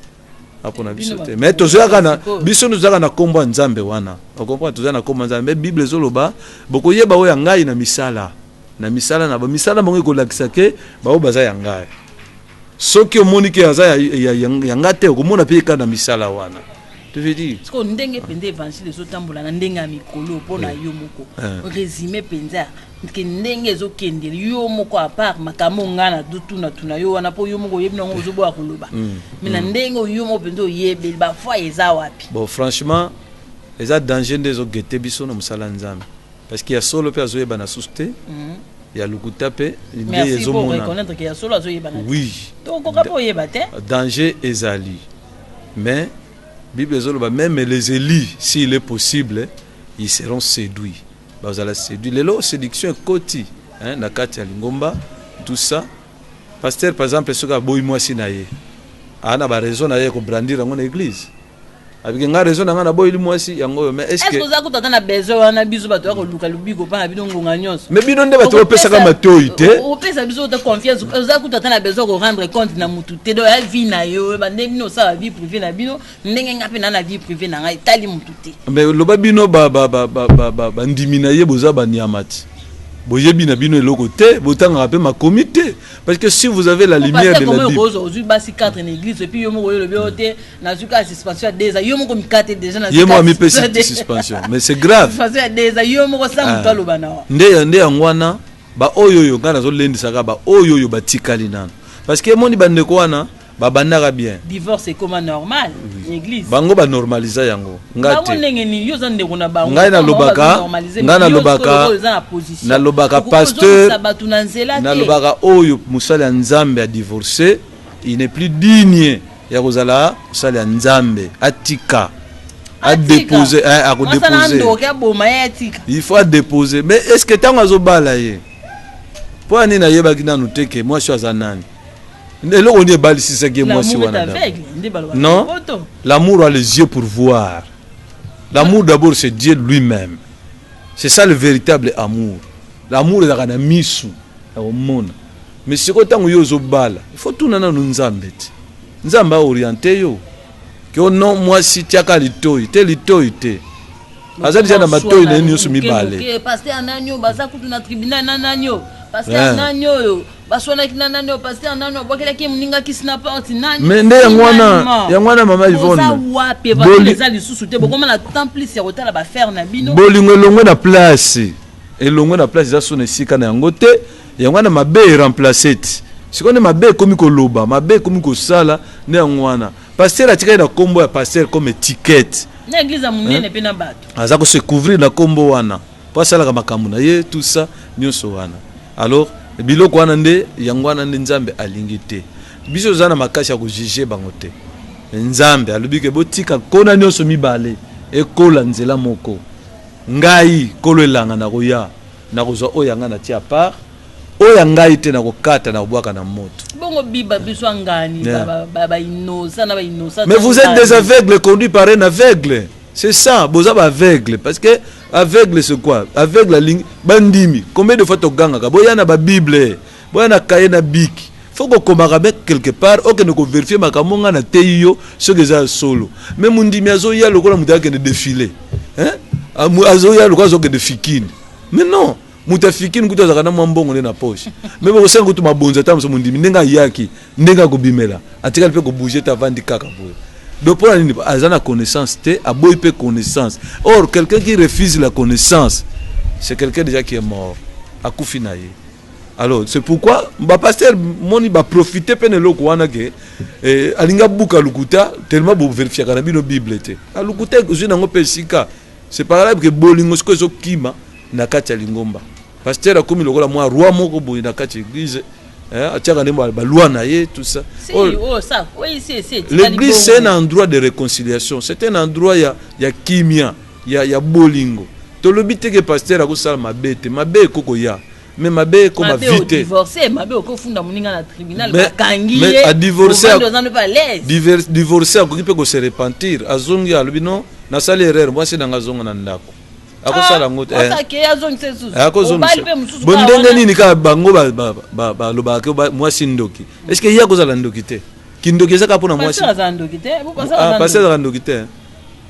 Apona biso te. Mais tozoyaka na biso, tozalaka na nkombo ya Nzambe wana, ocomprendre? Toza na nkombo ya Nzambe, mais Bible ezoloba: bokoyeba oyo ya ngai na misala, na misala na misala bango ekolakisa ke baoyo baza ya ngai. Soki omoni ke aza ya nga te, okomona mpe kaka na misala wana, tu veux dire. Sikoyo, ndenge mpenza évangile ezotambola na ndenge ya mikolo, mpo na yo moko, résumé mpenza ke ndenge ezokendele, yo moko, à part makambo ngai na tunatuna yo wana, mpo yo moko oyebi nango, ozoboya koloba, mais na ndenge oyo yo moko mpenza oyebeli, bafoi eza wapi? Bon, franchement, eza danger nde ezogete biso na mosala ya Nzambe, parce que ya solo mpe azoyebana susu te, ya lokuta mpe nde ezomona. Ya solo azoyebana. Oui. Tokoka mpe oyeba te. Danger ezali, mais Bible ezoloba: même les élus, s'il est possible, ils seront séduits. Bazala séduit. Lelo séduction ekoti, hein, na kati ya lingomba, tout ça. Pasteur, par exemple, soki aboyi mwasi na ye, aa na baraison na ye, kobrandir yango na église, abike nga raison na nga, naboyeli mwasi yango oyo. Mais est ce que oza kuta ata na besoin wana? Biso bato ya koluka lobiko mpa na bino ngonga nyonso. Mais bino nde bato bopesaka matoi te. Opesa biso te confiance. Oza kuta ata na besoin korendre compte na mutu te. Donc ya vie na yo, bande bino osala vie privée na bino, ndenge nga mpe na vie privée na ngai, etali mutu te. Mais loba, bino bandimi na ye, boza banyama ti boyebi na bino eloko te, botangaka mpe makomi te, parce que si vous avez la lumière de la Bible. Ozwi basi 4 na église, et puis yo moko oyolobi oyo te, nazwi kaka suspension ya 2 ans. Yo moko mikate déjà. Ye moko amipesi suspension, mais c'est grave. Suspension ya 2 ans, yo moko sa moto aloba na. Nde yango wana, baoyo oyo ngai nazolendisaka, baoyo oyo batikali nano, parce que emoni bandeko wana babandaka bien. Divorce ekoma normal église. Bango banormalisa yango, nga te. Ndenge nini? Yo oza ndeko na bango. Ngai nalobaka, nalobaka pasteur, bato na nzela. Nalobaka oyo mosali ya Nzambe ya divorce, il n'est plus digne ya kozala mosali ya Nzambe. Atika, adépose, akodépose. Aboma ye, atika. Il faut adépose. Mais est ce que ntango azobala ye, mpo ya nini ayebaki nanu te ke mwasi oyo aza nani? Eloko nini ebalisisaki ye mwasi wana? Non, l'amour a les yeux pour voir. L'amour d'abord, c'est Dieu lui-même. C'est ça le véritable amour. L'amour ezalaka na misu ya komona. Mais sikoyo, ntango yo ozobala, il faut tuna nanu Nzambe te. Nzambe aoriente yo ke o non, mwasi tiaka litoi te, litoi te, aza deja na matoi na ye nyonso mibale. Pasteur nani oyo baza kutu na tribunal na nani oyo? Pasteur nani oyo baswanaki na nani oyo? Pasteur nani oyo abwakelaki moninga kisi na porte? Nani? Mais nde yango wana, yango wana, mama Yvonne. Wapi évangile eza lisusu te? Bokoma na temps plus ya kotala baaffaire na bino. Bolingo elongwe na place, elongwe na place, eza so na esika na yango te. Yango wana mabe eremplace ti sikoyo nde mabe ekomi koloba, mabe ekomi kosala. Nde yango wana pasteur atikali na nkombo ya pasteur comme étiquette. Na église ya monene mpe na bato. Aza kose couvrir na nkombo wana mpo asalaka makambo na ye, tout ça nyonso wana. Alors biloko wana nde yango wana nde Nzambe alingi te. Biso toza na makasi ya kojuger bango te. Nzambe alobi ke botika nkona nyonso mibale ekola nzela moko. Ngai kolo elanga nakoya, nakozwa oyo ya ngai, natia part, oyo ya ngai te nakokata, nakobwaka na moto. Bongo biba biso angani, bainosa na bainosa. Mais vous êtes des aveugles conduits par un aveugle, c'est ça. Boza baaveugle, parce que aveugle, c'est quoi? Aveugle alingi bandimi. Combien de fois togangaka: boya na babible, boya na kaye na bic? Faut kokomaka be quelque part, okende kovérifier makambo nga na teyi yo soki eza ya solo. Mais mondimi azoya lokola moto akende défilé, azoya lokola azokende fikine. Mais non, moto afikini kutu azalaka na mwa mbongo nde na poche. Mais bokosenga kutu mabonzo ata moso. Mondimi ndenge ayaki, ndenge akobimela, atikali mpe kobouger te, avandi kaka boye. Donc mpona nini? Aza na connaissance te, aboyi mpe connaissance. Or quelqu'un qui refuse la connaissance, C'est quelqu'un déjà qui est mort, akufi na ye. Alors c'est pourquoi bapasteur moni baprofite mpe na eloko wana ke alingi abuka lukuta, tellement bovérifiaka na bino Bible te. Alukuta ozwi nango mpe esika. C'est par là ke bolingo sikoyo ezokima na kati ya lingomba. Pasteur akomi lokola mwa roi moko boye na kati ya église, atiaka nde baloi na ye, tout ça. Si, Oh, oh, ça oui, si, etikali l'église, c'est un bongo. endroit de réconciliation, c'est un endroit ya kimia, ya bolingo. Tolobi te ke pasteur akosala mabe te. Mabe ekokoya, mais mabe ekoma Mabe vite. Odivorce, mabe okofunda moninga na tribunal, bakangi Mais ye, adivorce ovandi, oza nde pas à l'aise. Divorce, akoki mpe kose repentir, azongi, alobi: "Non, nasali erreur, mwasi nanga azonga na ndako." Akosala yango te. Osake azongisa lisusu. Akozongisa. Obali mpe mosusu Bo kaka ndenge wana. nini kaka bango balobaka ke mwasi ndoki? Est ce que ye akozala ndoki te? Kindoki eza kaka mpona mwasi? Pasteur aza ndoki te. Bo pasteur Ah, aza pasteur ndoki. azalaka ndoki te.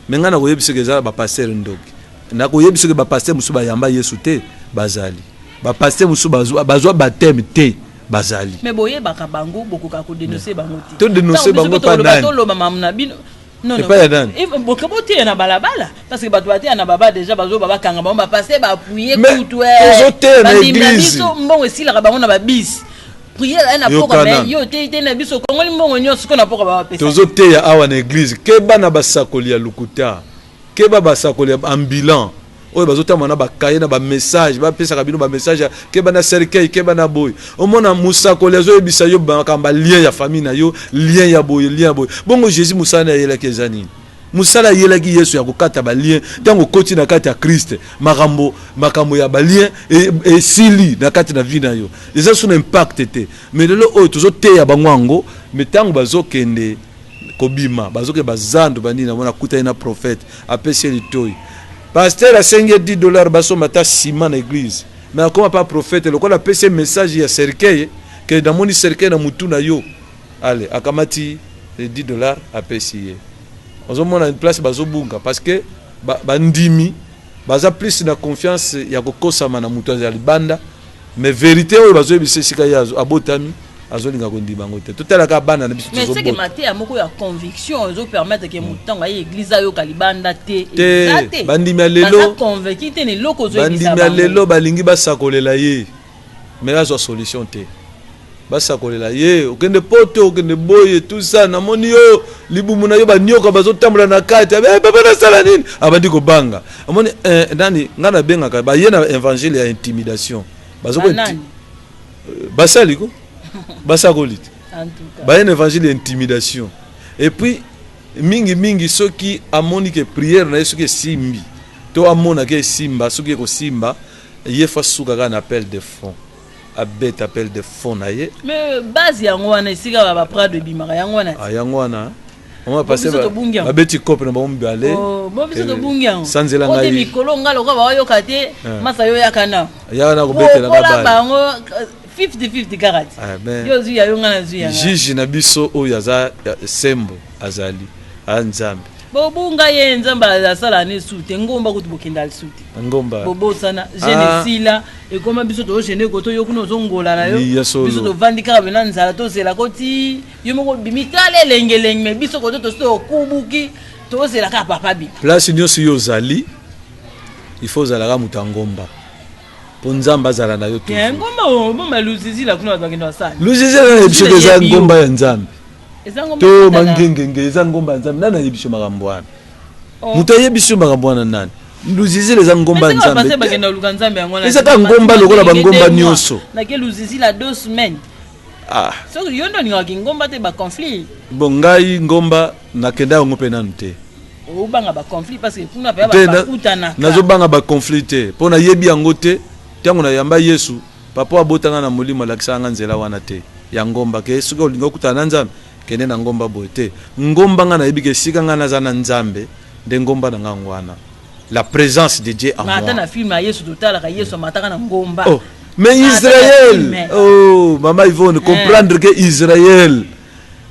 Me ngai nakoyebi soki eza bapasteur ndoki, nakoyebi soki bapasteur mosusu bayamba Yesu te bazali, bapasteur mosusu bazwa baptême te bazali. Mais boyebaka bango, bokoka kodénonce bango te. Todénonce Ntango biso bango mpe epa toloba, nani? Toloba mamu na bino. Non, non. Epai ya nani? Boke boteya na balabala, parce que bato bateya na baba déjà bazoba, bakanga bango, bapasteur baapuye Mais kutu. tozoteya na Bandimi na église. biso, mbongo esilaka bango na babisi prière aye na poka. Yokana. Me yo te te na biso kongoli mbongo nyonso sikoyo na poka bapesa. Tozoteya awa na église: keba na basakoli ya lokuta, keba basakoli ya ambulant oyo bazotambola na bakaye na bamessage, bapesaka bino bamessage ya keba na cercueil, keba na boye. Omona mosakoli azoyebisa yo makambo ya lien ya famille na yo, lien ya boye, lien ya boye. Bongo Jésus, mosala na ayelaki eza nini? Mosala ayelaki Yesu ya kokata balien. Ntango okoti na kati ya Kriste, makambo ya balien esili na kati na vie na yo, eza so na impact te. Mais lelo oyo tozoteya bango yango, mais ntango bazokende kobima, bazokende bazando banini, namona akutani na prophète, apesi ye litoi. Pasteur asengi ye 10 $, basomba ata nsima na église. Mais akoma pa prophète, lokola apesi ye message ya cercueil, ke namoni cercueil na mutu na yo, ale akamati 10 $, apesi ye. Ozomona place bazobunga, parce que bandimi baza plus na confiance ya kokosama na moto ya libanda, mais vérité oyo bazoyebisa esika ye abotami, azolinga kondima yango te. Totalaka bana na biso. Mais seke tozobota. Mateya moko ya conviction ezopermettre ke motu ntango aye église ayoka libanda te. Te, Eza te. bandimi ya lelo- Baza convaincu te na eloko ozoyebisa Bandimi ya bango. lelo balingi basakolela ye, mais azwa solution te. Basakolela ye, okende poto, okende boye, tout ça, namoni yo libumu na yo banioka bazotambola na kati. Eh, papa, nasala nini? Abandi kobanga. Amoni nani? Ngai nabengaka baye na évangile ya intimidation. Bazoko Banani? Basali ko basakoli te. En tout cas. Baye na évangile ya intimidation. Et puis mingimingi, soki amoni ke prière na ye soki esimbi to amonaki esimba, soki ekosimba ye, fa suka kaka na appel de fonds, abeta appel de fonds na ye. Mais base yango wana, esika baprado ebimaka yango wana. Ah, yango wana oma Bo pase. Biso tobungi yango. Babeti cope na bango mibale. Oh, bo biso tobungi yango. Sanzela O te. ngai. Mikolo nga lokola baoyoka te. Masa yo yaka na Yaka na kobetela nga pola bale. Bango 50-50 kaka ti. Ah, ben, Yo ozwi ya yo, nga nazwi yanga. Juge na biso oyo aza sembo, azali aya Nzambe. Bobunga ye, Nzambe asala ne su te. Ngomba kutu bokenda lisu te. Ngomba. Bobosana jeûne. Ah. Esila, ekoma biso tozogene koto, yo kuna ozongola na yo. Ya solo. Biso tovandi kaka pena nzala, tozela koti yo moko obimi, tala elengelenge. Me biso koto tosi tokubuki, tozela kaka papa bima. Place nyonso yo ozali, il faut ozalaka moto ya ngomba mpo Nzambe azala na yo Te, toujours. Ngomba bomba Luzizila kuna, bato bakenda basala. Luzizila, nani ayebi soki eza Yebi yo. ngomba ya Nzambe? Eza ngomba To ekutana. Mangengenge eza ngomba ya Nzambe? Nani ayebi so makambo wana? Oh. Moto ayebi so makambo wana nani? Luzizila eza ngomba ya Mais seka Nzambe bapase te. bakenda koluka Nzambe yango wana. Eza kaka ngomba lokola bangomba nyonso. Nake Luzizila 2 semaines. Ah. Soki yo nde olingaka ngomba te, baconflit. Bon, ngai ngomba nakenda yango mpe nanu te. Obanga baconflit parce que kuna mpe Te, bakutanaka. Nazobanga baconflit te mpo nayebi yango te. Ntango nayamba Yesu, papa abotanga na molimo alakisaka nga nzela wana te ya ngomba, ke soki olingi okutana na Nzambe, kende na ngomba boye te. Ngomba nga nayebi ke esika ngai naza na Nzambe nde ngomba na ngango wana, la présence de Dieu en Mais ata moi. na film ya Yesu totalaka, Yesu amataka na ngomba. Oh, mais Ah, Israël, ata na oh mama Yvonne, comprendre que Israël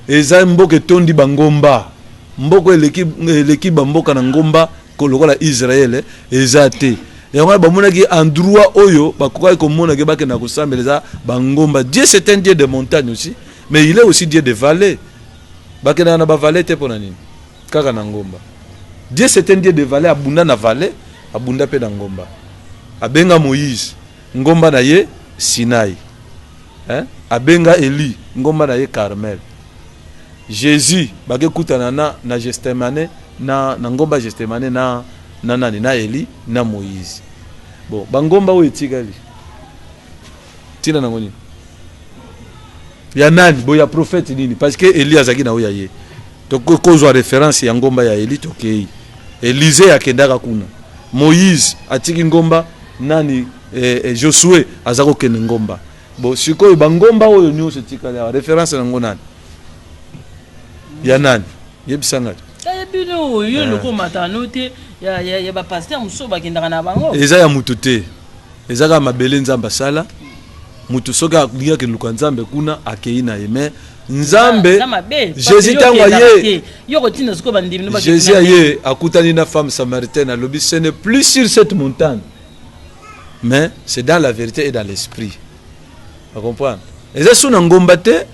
eza mboka etondi bangomba. Mboka eleki bamboka na ngomba lokola Israël eza te. Yango wana bamonaki endroit oyo bakokaki komona ke bakenda kosambela eza bangomba. Dieu, c'est un Dieu de montagne aussi, mais il est aussi Dieu de vallée. Bakendaka na bavallée te, mpo na nini kaka na ngomba? Dieu, c'est un Dieu de vallée. Abunda na vallée, abunda mpe na ngomba. Abenga Moïse, ngomba na ye Sinaï. Hein? Abenga Élie, ngomba na ye Carmel. Jésus bakekutana na Gethsemane, na ngomba Gethsemane, na nani, na Élie, na Moïse. Bon, bangomba oyo etikali, ntina nango nini? Ya nani boye, ya prophète nini? Parce que Élie azalaki na oyo ya ye. Tokozwa référence ya ngomba ya Élie, tokei. Élisée akendaka kuna, Moïse atiki ngomba nani, Josué aza kokende ngomba. Bon, sikoyo bangomba oyo nyonso etikali awa, référence nango nani, ya nani? Yebisa ngai. Tayebi no yo loko omataka te ya bapasteur mosusu bakendaka na bango. Eza ya mutu te, eza kaka mabele Nzambe asala. Mutu soki alingi akeluka Nzambe kuna, akei na ye. Mais Nzambe, Jésus, ntango aye, yo kotinda sikoyo bandimi. Jésus aye, akutani na femme samaritaine, alobi: "Ce n'est plus sur cette montagne, mais c'est dans la vérité et dans l'esprit." Ocomprendre? Eza su na ngomba te.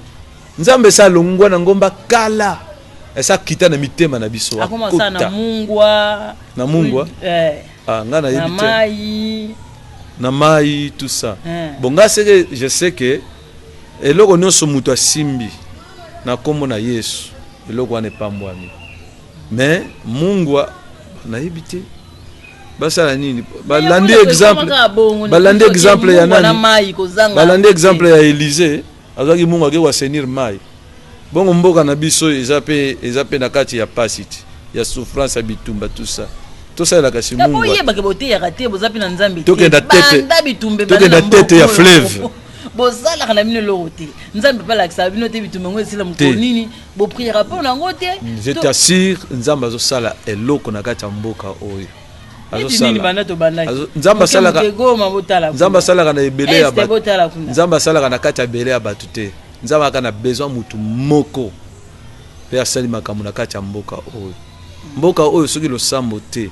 Nzambe esa alongwa na ngomba kala, esa akita na mitema na biso. Akoma na mungwa. Na mungwa. Ah, nga nayebi te. Mai. Na mai, tout ça. Bon, nga ce que je sais, que eloko nyonso moto asimbi na nkombo na Yesu, eloko wana epambwami. Mais mungwa, nayebi te basala nini. Balandi exemple ya nani? Balandi exemple ya Élysée, azwaki mungu, ake koassainir mai. Bongo mboka na biso eza mpe na kati ya pasi te, ya souffrance, ya bitumba, tout ça. Tosalelaka si mungu. Oyebaka boteyaka te, boza mpe na Nzambe. Tokenda tete, tokenda tete ya fleuve. Bozalaka na bino eloko te. Nzambe mpe alakisaka bino te bitumba yango esila mokolo nini? Bopriera mpo nango te. Je t'assure, Nzambe azosala eloko na kati ya mboka oyo. Nzambe asalaka na ebele ya bato, Nzambe asalaka na kati ya ebele ya bato te. Nzambe aka na besoin mutu moko mpe asali makambo na kati ya mboka oyo. Mboka oyo, soki losambo te,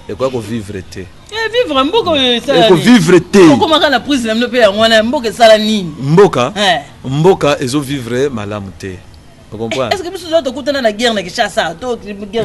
ekoya kovivre te. Vivre mboka oyo? Ekovivre te. Okomaka na prise na bino mpe yango wana, mboka esala nini? Mboka ezovivre malamu te. Ocomprendre? Est ce que biso toza tokutana na guerre na Kinshasa to?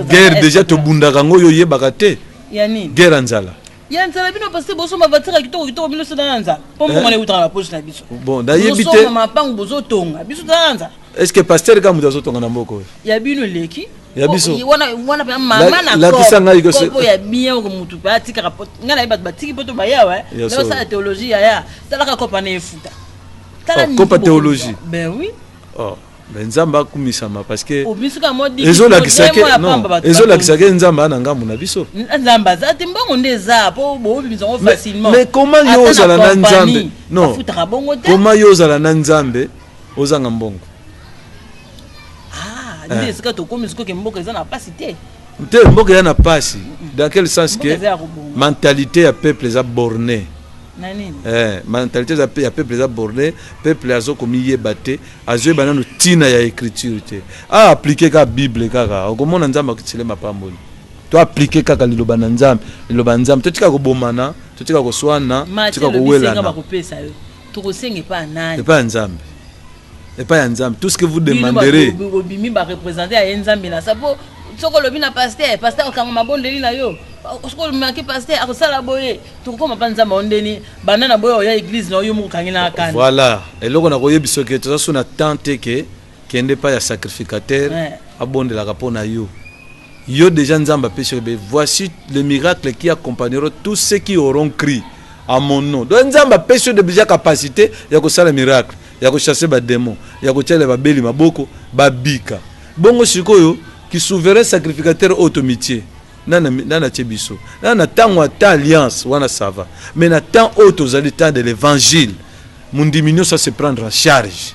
Guerre déjà tobundaka yango, oyo oyebaka te. Ya nini? Guerre ya nzala. Ya nzala? Bino parce bosomba voiture ya kitoko kitoko, bino sota na nzala, mpo mbongo na eutaka na poche na biso. Bon, nayebi te. Bozosomba mapangu, bozotonga, biso toza na nzala? Est ce que pasteur kaka moto azotonga na mboka oyo? Ya bino eleki. Ya biso. Wana mpenza mama na Lakisa ngai kopo ya bien oko mutu mpe atikaka. Ngai nayebi bato batiki mpo to bayawa Ya solo. basala théologie. Yaya, talaka kopa na efuta. Tala Oh, niveau. Kopa théologie. Ben oui. Oh, mais Nzambe akumisama parce que obisuka mo ezolakisa ke non, ezolakisa ke Nzambe ana ngambu na biso. Nzambe aza te, mbongo nde eza mpo boobimisa yango facilement. Mais comment yo Ata ozala na compagnie, Nzambe? Non. bafutaka bongo te. Comment yo ozala na Nzambe, ozanga mbongo? Ah, nde esika tokomi sikoke, mboka eza na pasi te. Te, mboka eza na pasi dans quel sens? Mboka ke eza ya kobonga. Mentalité ya peuple eza borné. Na nini? Mentalité ya peuple eza borné. Peuple azokomiyeba te, azoyeba nano ntina ya écriture te. Aappliquer kaka Bible kaka, okomona Nzambe akitile mapamboli. To appliquer kaka liloba na Nzambe, liloba ya Nzambe. Totika kobomana, totika koswana, Mati totika elobi senga. Kowelana. Bakopesa yo, tokosenga epai ya nani? Epai ya Nzambe, epai ya Nzambe. Tout ce que vous Bino demanderez. bato obimi bareprésente ya ye Nzambe na sa, po soki olobi na pasteur, pasteur akanga mabondeli na yo. Soki olomaki pasteur akosala boye, tokokoma mpa Nzambe ondeni banda na boye oya église na yo moko okangi na kanda. Voilà eloko na koyebi. Soki toza so na temps te ke kende epai ya sacrificateur abondelaka mpo na yo. Yo déjà Nzambe apesi yo be: "Voici les miracles qui accompagneront tous ceux qui auront cru à mon nom." Donc Nzambe apesi yo déjà capacité ya kosala miracle, ya kochasser badémon, ya kotiela babeli maboko babika. Bongo sikoyo ki souverain sacrificateur oyo tomitie, nani atie biso nani na ntango ata alliance wana? Ça va, mais na temps oyo tozali, temps de l'évangile, mondimi nyonso ase prendre en charge,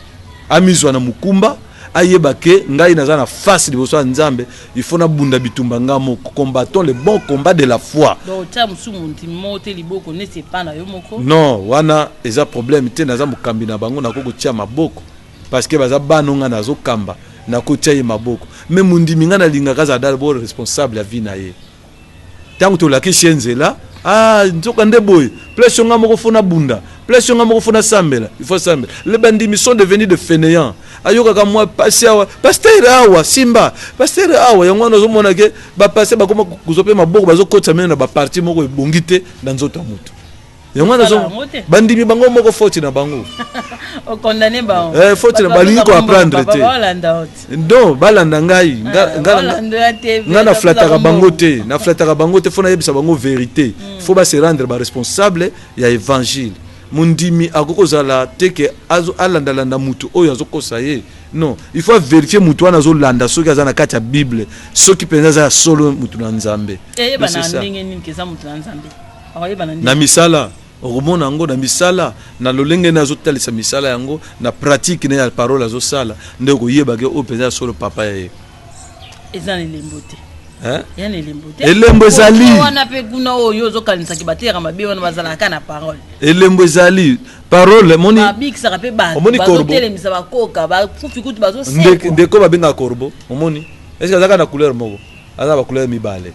amizwa na mokumba, ayeba ke ngai naza na face liboso ya Nzambe, il faut nabunda bitumba nga moko. Combattons le bon combat de la foi. Donc otya mosusu mondimi moko te liboko neti epa na yo moko? Non, wana eza problème te. Naza mokambi na bango, nakoki kotia maboko parce que baza bana nga nazokamba, nakotia ye maboko. Mais mondimi, ngai nalingaka azala d'abord responsable ya vie na ye. Ntango tolakisi ye nzela, ah, nzoka nde boye, place nga moko faut nabunda, place nga moko faut nasambela, il faut sambela. Les bandimi sont devenus de fainéants. Ayokaka mwa pasi awa, pasteur awa, simba pasteur awa. Yango wana ozomona ke bapasteur bakoma kozwa mpe maboko, bazokotisa mene na baparti moko ebongi te na nzoto ya motu. Yango wana bandimi bango moko faute na bango. Okondane bango. Eh, faute na balingi ko apprendre te. Donc balanda ngai, nga na flattaka bango te, na flattaka bango te, faut nayebisa bango vérité. Faut ba se rendre ba responsable ya évangile. Mondimi akoki kozala te ke alandalanda mutu oyo azokosa ye. Non, il faut vérifier mutu wana azolanda soki aza na kati ya Bible, soki mpenza aza ya solo mutu na Nzambe. Na misala okomona yango, na misala, na lolenge nde azotalisa misala yango, na pratique ne ya parole azosala, nde okoyebake oyo mpenza ya solo papa ya ye. Eza na elembo te. Ya na elembo te. Elembo ezali wana mpe kuna oyo ozokanisaki bateyaka mabe wana bazalaka na parole. Elembo ezali parole moni babikisaka mpe bato, bazotelemisa bakoka, bakufi kutu bazosekwa. Ndeko babengaka corbeau, omoni est-ce azalaka na couleur moko? Aza na bacouleur mibale,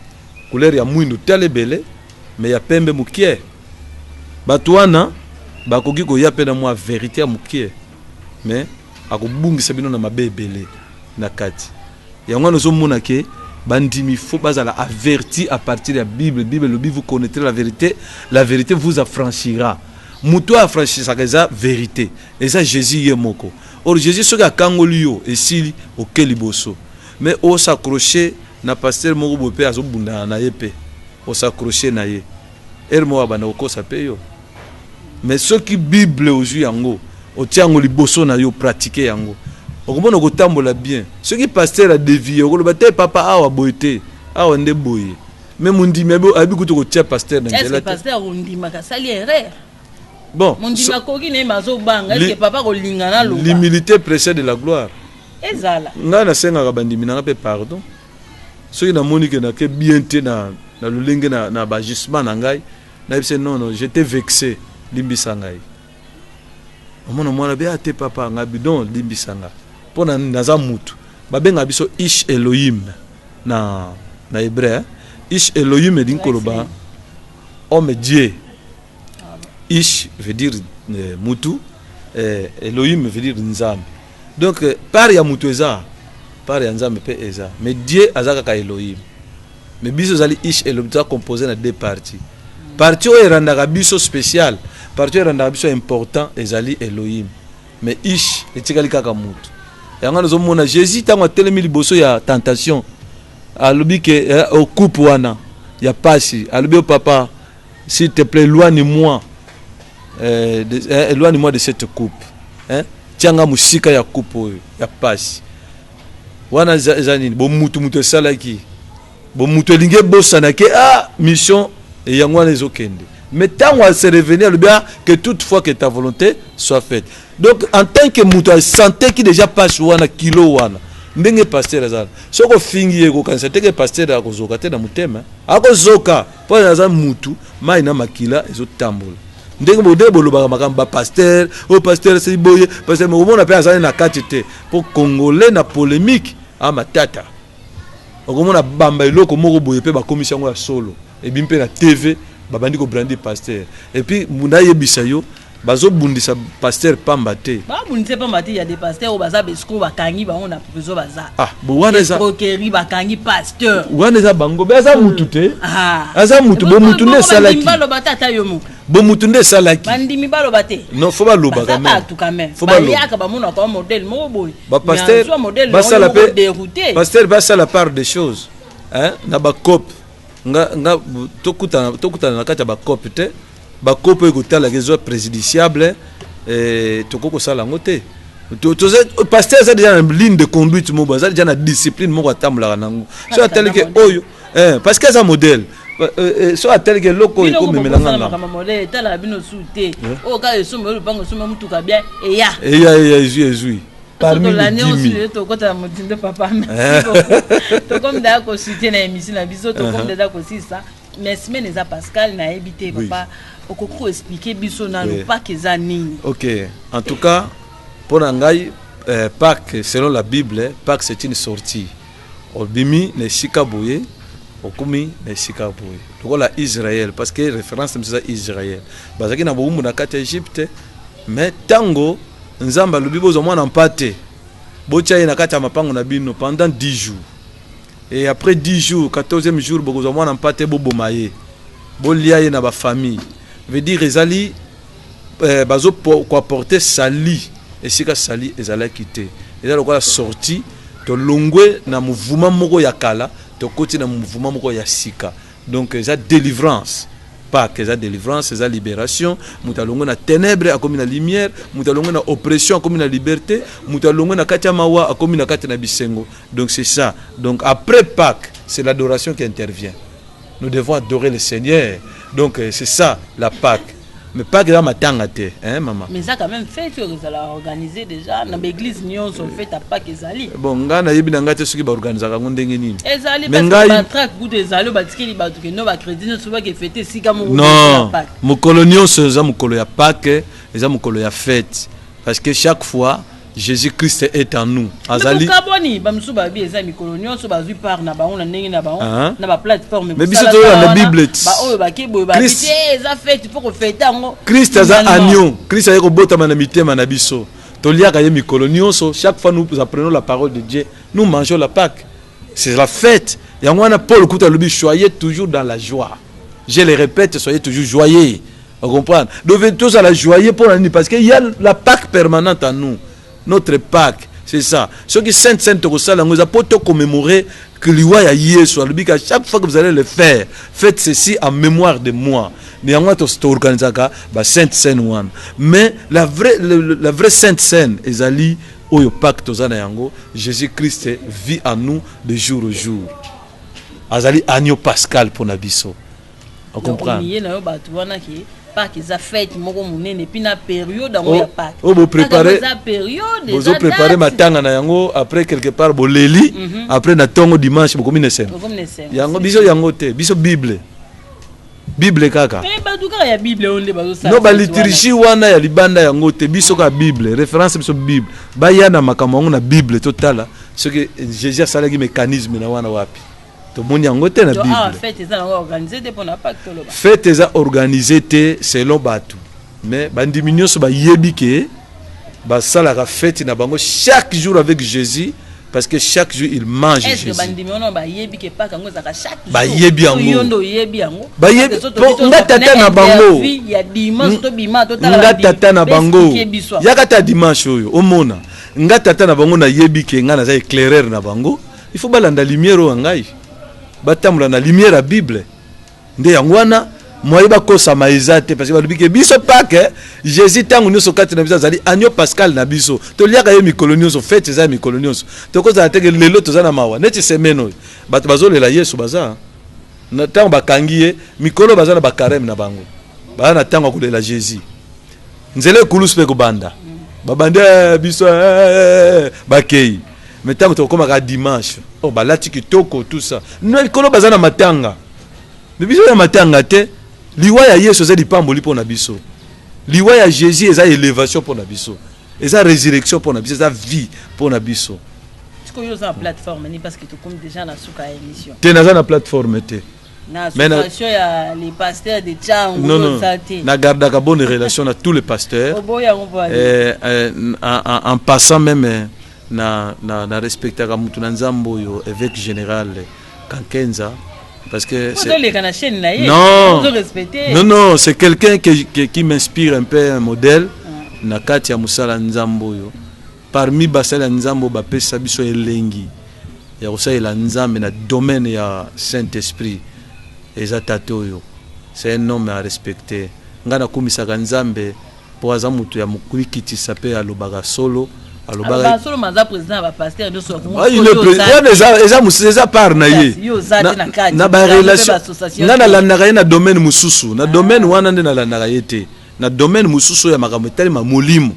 couleur ya mwindu tala ebele, mais ya pembe mokie. Bato wana bakoki koya mpe na mwa vérité ya mokie, mais akobungisa bino na mabe ebele na kati. Yango wana ozomona ke bandimi faut bazala averti à partir ya Bible. Bible elobi: «Vous connaîtrez la vérité, la vérité vous affranchira.» Moto oyo affranchisaka eza vérité, eza Jésus ye moko. Or Jésus soki akangoli yo, esili, oke liboso. Mais os'accroche na pasteur moko boye mpe azobundana na ye, mpe os'accroche na ye, ere moko abanda kokosa mpe yo. Mais soki Bible ozwi yango, otia yango liboso na yo, pratique yango, okomona kotambola bien. Soki pasteur adévier, okoloba te: «Papa, awa boye te, awa nde boye.» Mais mondimi ayebi kutu kotia pasteur na nzela te. Pasteur akondimaka asali erreur? Bon, mondimi akoki na ye, mazobanga est-ce papa kolinga naloba. L'humilité précède la gloire. Ezala. Ngai nasengaka bandimi nanga mpe pardon soki namoni ke nake bien te na lolenge na baagissement na ngai. Nayebisi: «Non, non, j'étais vexé, limbisa ngai.» Omona mwana be ate: «Papa, ngai bidon, limbisa nga.» Mpo na naza mutu, babengaka biso Ish Elohim na hébreu. Ish Elohim elingi koloba homme Dieu. Ish veut dire mutu, Elohim veut dire Nzambe. Donc part ya mutu eza, part ya Nzambe mpe eza, mais Dieu aza kaka Elohim. Mais biso ezali Ish Elohim, toza composé na deux parties. Partie oyo erandaka biso spécial, partie oyo erandaka biso important, ezali Elohim, mais Ish etikali kaka mutu. Yango wana ozomona Jésus, ntango atelemi liboso ya tentation, alobi ke okupe wana ya pasi, alobi: «O papa, s'il te plaît, éloigne-moi éloigne-moi de cette coupe, hein? Tianga mosika ya coupe oyo ya pasi.» Wana eza nini? Bomutu, mutu esalaki bomutu, elingi ebosana ke ah, mission yango wana ezokende. Mais ntango ase revenir, alobi: «Ah, que toutefois que ta volonté soit faite.» Donc en tant que moto asenteki déjà pasi wana, kilo wana, ndenge pasteur azala, soki ofingi ye, kokanisa teke pasteur akozoka te na motema. Akozoka, mpo aza mutu, mai na makila ezotambola. Ndenge bode bolobaka makambo bapasteur oyo, pasteur asali boye, pasteur okomona mpe azali na kati te, mpo Congolais na polémique amatata. Okomona bamba eloko moko boye mpe bakomisi yango ya solo, ebi mpe na TV babandi kobrandir pasteur. Et puis nayebisa yo, bazobundisa pasteur pamba te. Babundisa pamba te. Ya des pasteurs oyo baza baescrocs, bakangi bango na prison, baza Ah bo, wana eza escroquerie, bakangi pasteur. Wana eza bango be, aza mutu te. Ah. Aza mutu, bo mutu nde esalaki. Baloba te, ata yo moko. Bo mutu nde esalaki. Bandimi baloba te. Non, faut baloba. Baza quand même. Bato quand même Faut baloba. Baliaka, bamonaka wa modèle moko boye. Bapasteur basala basala mpe mpe dérouté. Pasteur basala part des choses, hein? Na bacope nga tokutana na kati ya bacope te. Bacope oyo ekotalaka ezwa préjudiciable, tokoki kosala yango te. Pasteur aza déjà na ligne de conduite moko, aza déjà na discipline moko atambolaka nango. So ataliki oyo, parce que aza modèle, so ataliki eloko oyo ekomemela nga ngambo. Makambo modèle etalaka bino su te. Oyo kaka esomba oyo lopango, esomba mutuka bien, eya. Eya, eya, ezwi, ezwi parmi les tolandi 10 000. Oyo tokota na motindo, papa, merci beaucoup. Tokomi daya kosute na émission na biso, tokomi deja kosisa, mais semaine eza pascal, nayebi te. Papa, okoki koexpliquer biso nano Pâques eza nini? Ok, en tout cas, mpo na ngai, Pâques, selon la Bible, Pâques c'est une sortie. Obimi na esika boye, okomi na esika boye, lokola Israël, parce que référence na biso eza Israël. Bazalaki na bowumbu na kati ya Egypte, mais ntango Nzambe alobi: «Bozwa mwana mpate, botia ye na kati ya mapango na bino pendant 10 jours, et après 10 jours, 14e jour, bokozwa mwana mpate, boboma ye, bolia ye na bafamille.» Veut dire ezali bazo koapporter salut esika salut ezalaki te. Eza lokola sortie, tolongwe na mouvement moko ya kala, tokoti na mouvement moko ya sika. Donc eza délivrance. Pâques eza délivrance, eza libération. Moto alongwe na ténèbre akomi na lumière, moto alongwe na oppression akomi na liberté, moto alongwe na kati ya mawa akomi na kati na bisengo. Donc c'est ça. Donc après Pâques, c'est l'adoration qui intervient. Nous devons adorer le Seigneur. Donc c'est ça la Pâques. Mais Pâques eza matanga te, hein, maman. Mais eza quand même fête oyo ezala organisé déjà na baéglise nyonso. Fête ya Pâques ezali. Bon, ngai nayebi na ngai te soki baorganisaka yango ndenge nini. Ezali. Mais ngai- Batract kutu ezali oyo batikeli bato kendo bacrédit nyonso bakefêter esika moko Non. ya Pâques. Mokolo nyonso eza mokolo ya Pâques, eza mokolo ya fête, parce que chaque fois Jésus Christ est en nous, azali. Bokabwani, bamosusu babi eza mikolo nyonso, bazwi part na bango na ndenge na bango Ah. na baplateforme. Mais biso toyolanda Bible ti. Baoyo bake boye babi te, eza fête, mpo kofêter yango. Christ aza Finalement. agneau. Christ aye kobotama na mitema na biso, toliaka ye mikolo nyonso. Chaque fois nous apprenons la parole de Dieu, nous mangeons la Pâque, c'est la fête. Yango wana Paul kuta alobi: soyez toujours dans la joie, je le répète, soyez toujours joyeux. On comprendre? Donc tozala joyeux mpona nini? Parce que il y a la Pâque permanente en nous, notre Pâque, c'est ça. Soki Sainte Cène tokosala yango, eza mpo tocommémorer que liwa ya Yesu. Alobi qu'à chaque fois que vous allez le faire, faites ceci en mémoire de moi. Mais yango wana toorganisaka basainte cène wana. Mais la vraie Sainte Cène ezali oyo Pâque toza na yango. Jésus Christ vit en nous de jour au jour, azali agneau pascal mpona biso. Ocomprendre? Ye na yo bato wana ke Pâques eza fête moko monene, et puis na période yango ya Pâques. Oyo boprépare, eza période. Bozopréparer matanga na yango, après quelque part boleli, après na ntongo dimanche bokomi na esengo. Yango biso yango te, biso Bible, Bible kaka. Bato kaka ya Bible oyo nde bazosala. No, baliturgie wana ya libanda yango te, biso kaka Bible, référence biso Bible. Baya na makambo yango na Bible, totala soki Jésus asalaki mécanisme na wana wapi. Tomoni yango te na Bible. Fête eza nango organisé te mpona Pâques, toloba. Fête eza organisé te selon bato, mais bandimi nyonso bayebi ke basalaka fête na bango chaque jour avec Jésus, parce que chaque jour il mange Jésus. Bandimi wana bayebi ke Pâques yango ezalaka chaque jour? Bayebi yango. Yo nde oyebi yango? Bayebi nga tata na bango. Ya dimanche tobima totala. Nga tata na bango, yaka ta dimanche oyo omona nga tata na bango. Nayebi ke nga naza éclaireur na bango, il faut balanda lumière oyo ya ngai, batambola na lumière ya Bible. Nde yango wana moye bakosama eza te, parce que balobi ke biso Pâques, Jésus ntango nyonso kati na biso, azali agneau pascal na biso, toliaka ye mikolo nyonso. Fête eza ya mikolo nyonso. Tokozala teke lelo toza na mawa neti semaine oyo bato bazolela Yesu, baza na ntango bakangi ye, mikolo baza na bacarême na bango, baza na ntango ya kolela Jésus. Nzela ekulusu mpe kobanda babandi biso bakei, mais ntango tokomaka dimanche, oh, balati kitoko, tout ça. Mikolo baza na matanga, mais biso ya matanga te. Liwa ya Yesu eza lipamboli mpo na biso. Liwa ya Jésus eza élévation mpo na biso, eza résurrection mpo na biso, eza vie mpo na biso. Sikoyo oza na plateforme ni? Parce que tokomi déjà na suka ya émission. Te, naza na plateforme te. Na association ya les pasteurs de Tshangu? Non, non. Oza te? Nagardaka bonne relation na tous les pasteurs. Oboyi yango mpo? En passant même na respectaka mutu na Nzambe oyo, évêque général Kankenza, parce que ozoleka na chaîne na ye. Non. Ozorespecte. Non, non, c'est quelqu'un qui m'inspire un peu, un modèle na kati ya mosala Nzambe oyo. Parmi basali ya Nzambe oyo bapesa biso elengi ya kosalela Nzambe na domaine ya Saint Esprit, eza tata oyo. C'est un homme à respecter. Ngai nakumisaka Nzambe mpo aza moto ya komikitisa mpe alobaka solo. Alobaka solo, maza président ya bapasteur nyonso ya Kongo. Ah, il est wana eza part na ye. Yo oza te na kati. Na Oza mpe barelation. baassociation Nga te. Nalandaka ye na domaine mosusu, na domaine wana nde nalandaka ye te. Na domaine mosusu oyo ya makambo etalema molimo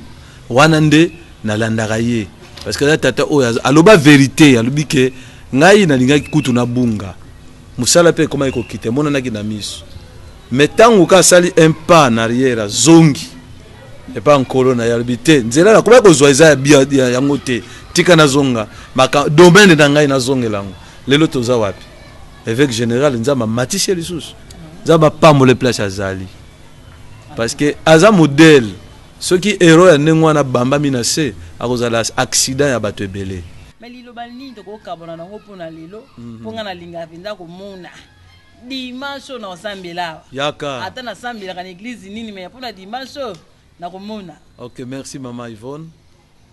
wana nde nalandaka ye, parce que aza tata oyo aloba vérité. Alobi ke ngai nalingaki kutu nabunga mosala mpe ekomaki kokita, emonanaki na miso, mais ntango ka asali un pas en arrière, azongi epa Nkolo na ye, alobi te nzela nakomaki kozwa eza ya yango te, tika nazonga domaine na ngai, nazongela yango. Lelo toza wapi? Évêque général, Nzambe amatisi ye lisusu, Nzambe apambola place azali, parce que aza modèle. Soki héros ya ndenge wana bambami na se, akozala accident ya bato ebele. Mais liloba nini tokokabona nango mpona lelo? Mpo nga nalingaka mpenza komona Dimanche oyo nakosambela awa. Yaka. Ata nasambelaka na eglise nini mais pona dimanche oyo nakomona. Ok merci maman Yvonne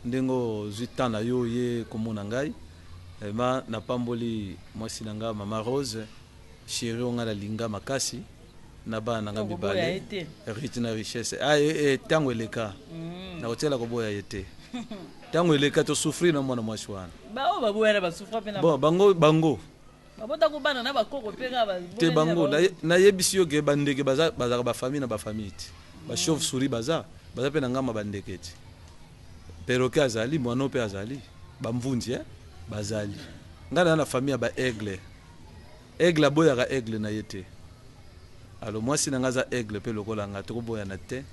ndenge ozwi temps na yo oye komona ngai vraiment napamboli mwasi na nga maman Rose cherie oyo nga nalinga makasi na bana na nga mibale Ruth na Richesse ah, eh, eh, tango eleka mm. nakotikala koboya ye te tango eleka to souffrir na mwana mwasi wana baoyo baboyana basouffra mpe na bon bango bango Babota ko bana na ba koko pe kaka ba te bango nayebisi yo ke bandeke baza bazalaka ba famille na ba famille te ba chauve souris baza baza pe na ngamba bandeke te perroquet azali moineau pe azali ba mvunzi eh bazali ngai naza na famille ya ba aigle aigle aboyaka aigle na ye te alors mwasi na ngai aza aigle pe lokola ngai tokoboyana te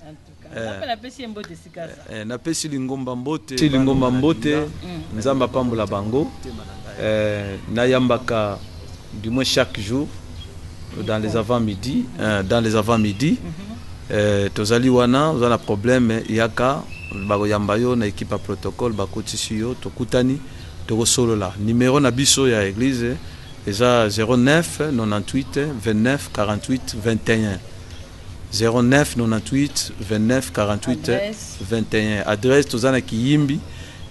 eh, napesi lingomba mbote lingomba mbote mm. nzambe apambola bango eh, nayambaka du moins chaque jour dans les avant midi eh, dans les avant midi mm -hmm. eh, tozali wana oza na problème yaka bakoyamba yo na equipe ya protocole bakotisi yo tokutani tokosolola numero na biso ya eglise eza 09 98 29 48 21 09 98 29 48 21 adresse toza na kiyimbi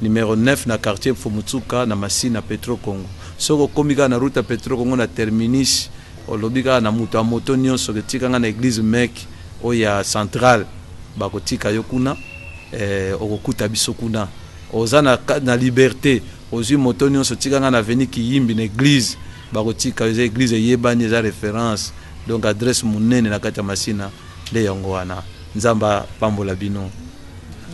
numero 9 na quartier Mfumutsuka na Masina Petro Congo soki okomi kaka na route ya Petro Congo na terminus olobi kaka na moto ya moto nyonso ke tika nga na eglise mec oyo ya centrale bakotika yo kuna eh, okokuta biso kuna oza na, na liberte ozwi moto nyonso tika nga na avenue Kiyimbi na eglise bakotika yo eza eglise eyebani eza reference Donc adresse munene na kati ya Masina nde yango wana. Nzambe apambola bino.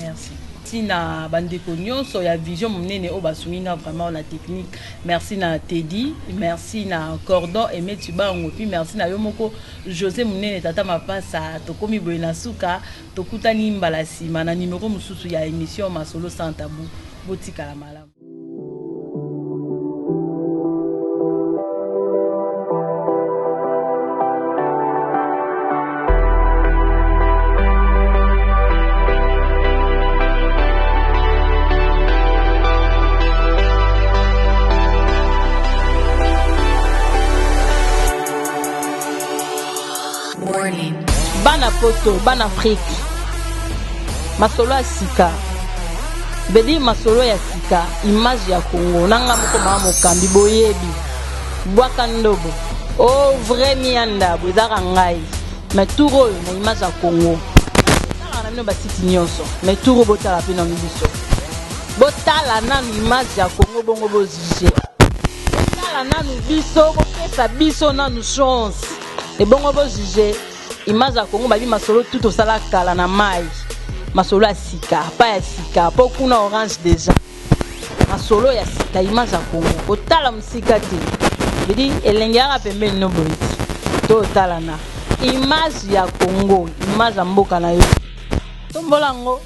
Merci. Merci na bandeko nyonso ya vision monene oyo basungi nga vraiment na technique. Merci na Teddy, merci na Cordon Aimé Tshibangu, puis merci na yo moko José Munene tata mapasa. Tokomi boye na suka, tokutani mbala sima na numero mosusu ya émission Masolo sans tabou. Botikala malamu. Bana poto, bana Afrique, masolo ya sika veut masolo ya sika, image ya Congo na nga moko mama mokambi boyebi bwaka ndobo o oh, vrai mianda ezaka ngai mais tour oyo na image ya Congo talaka na bino basiti nyonso mais tour oyo botala mpe nanu biso botala nanu image ya Congo bongo bojuge botala nanu biso bopesa biso nanu chance ebongo bojuge Image ya Congo babi masolo tout tosala kala na mayi masolo ya sika pa ya sika po kuna orange deja masolo ya sika image ya Congo kotala mosika te vedi elenge yaka pembeni no boye totalana image ya Congo image ya mboka na yo tombola yango.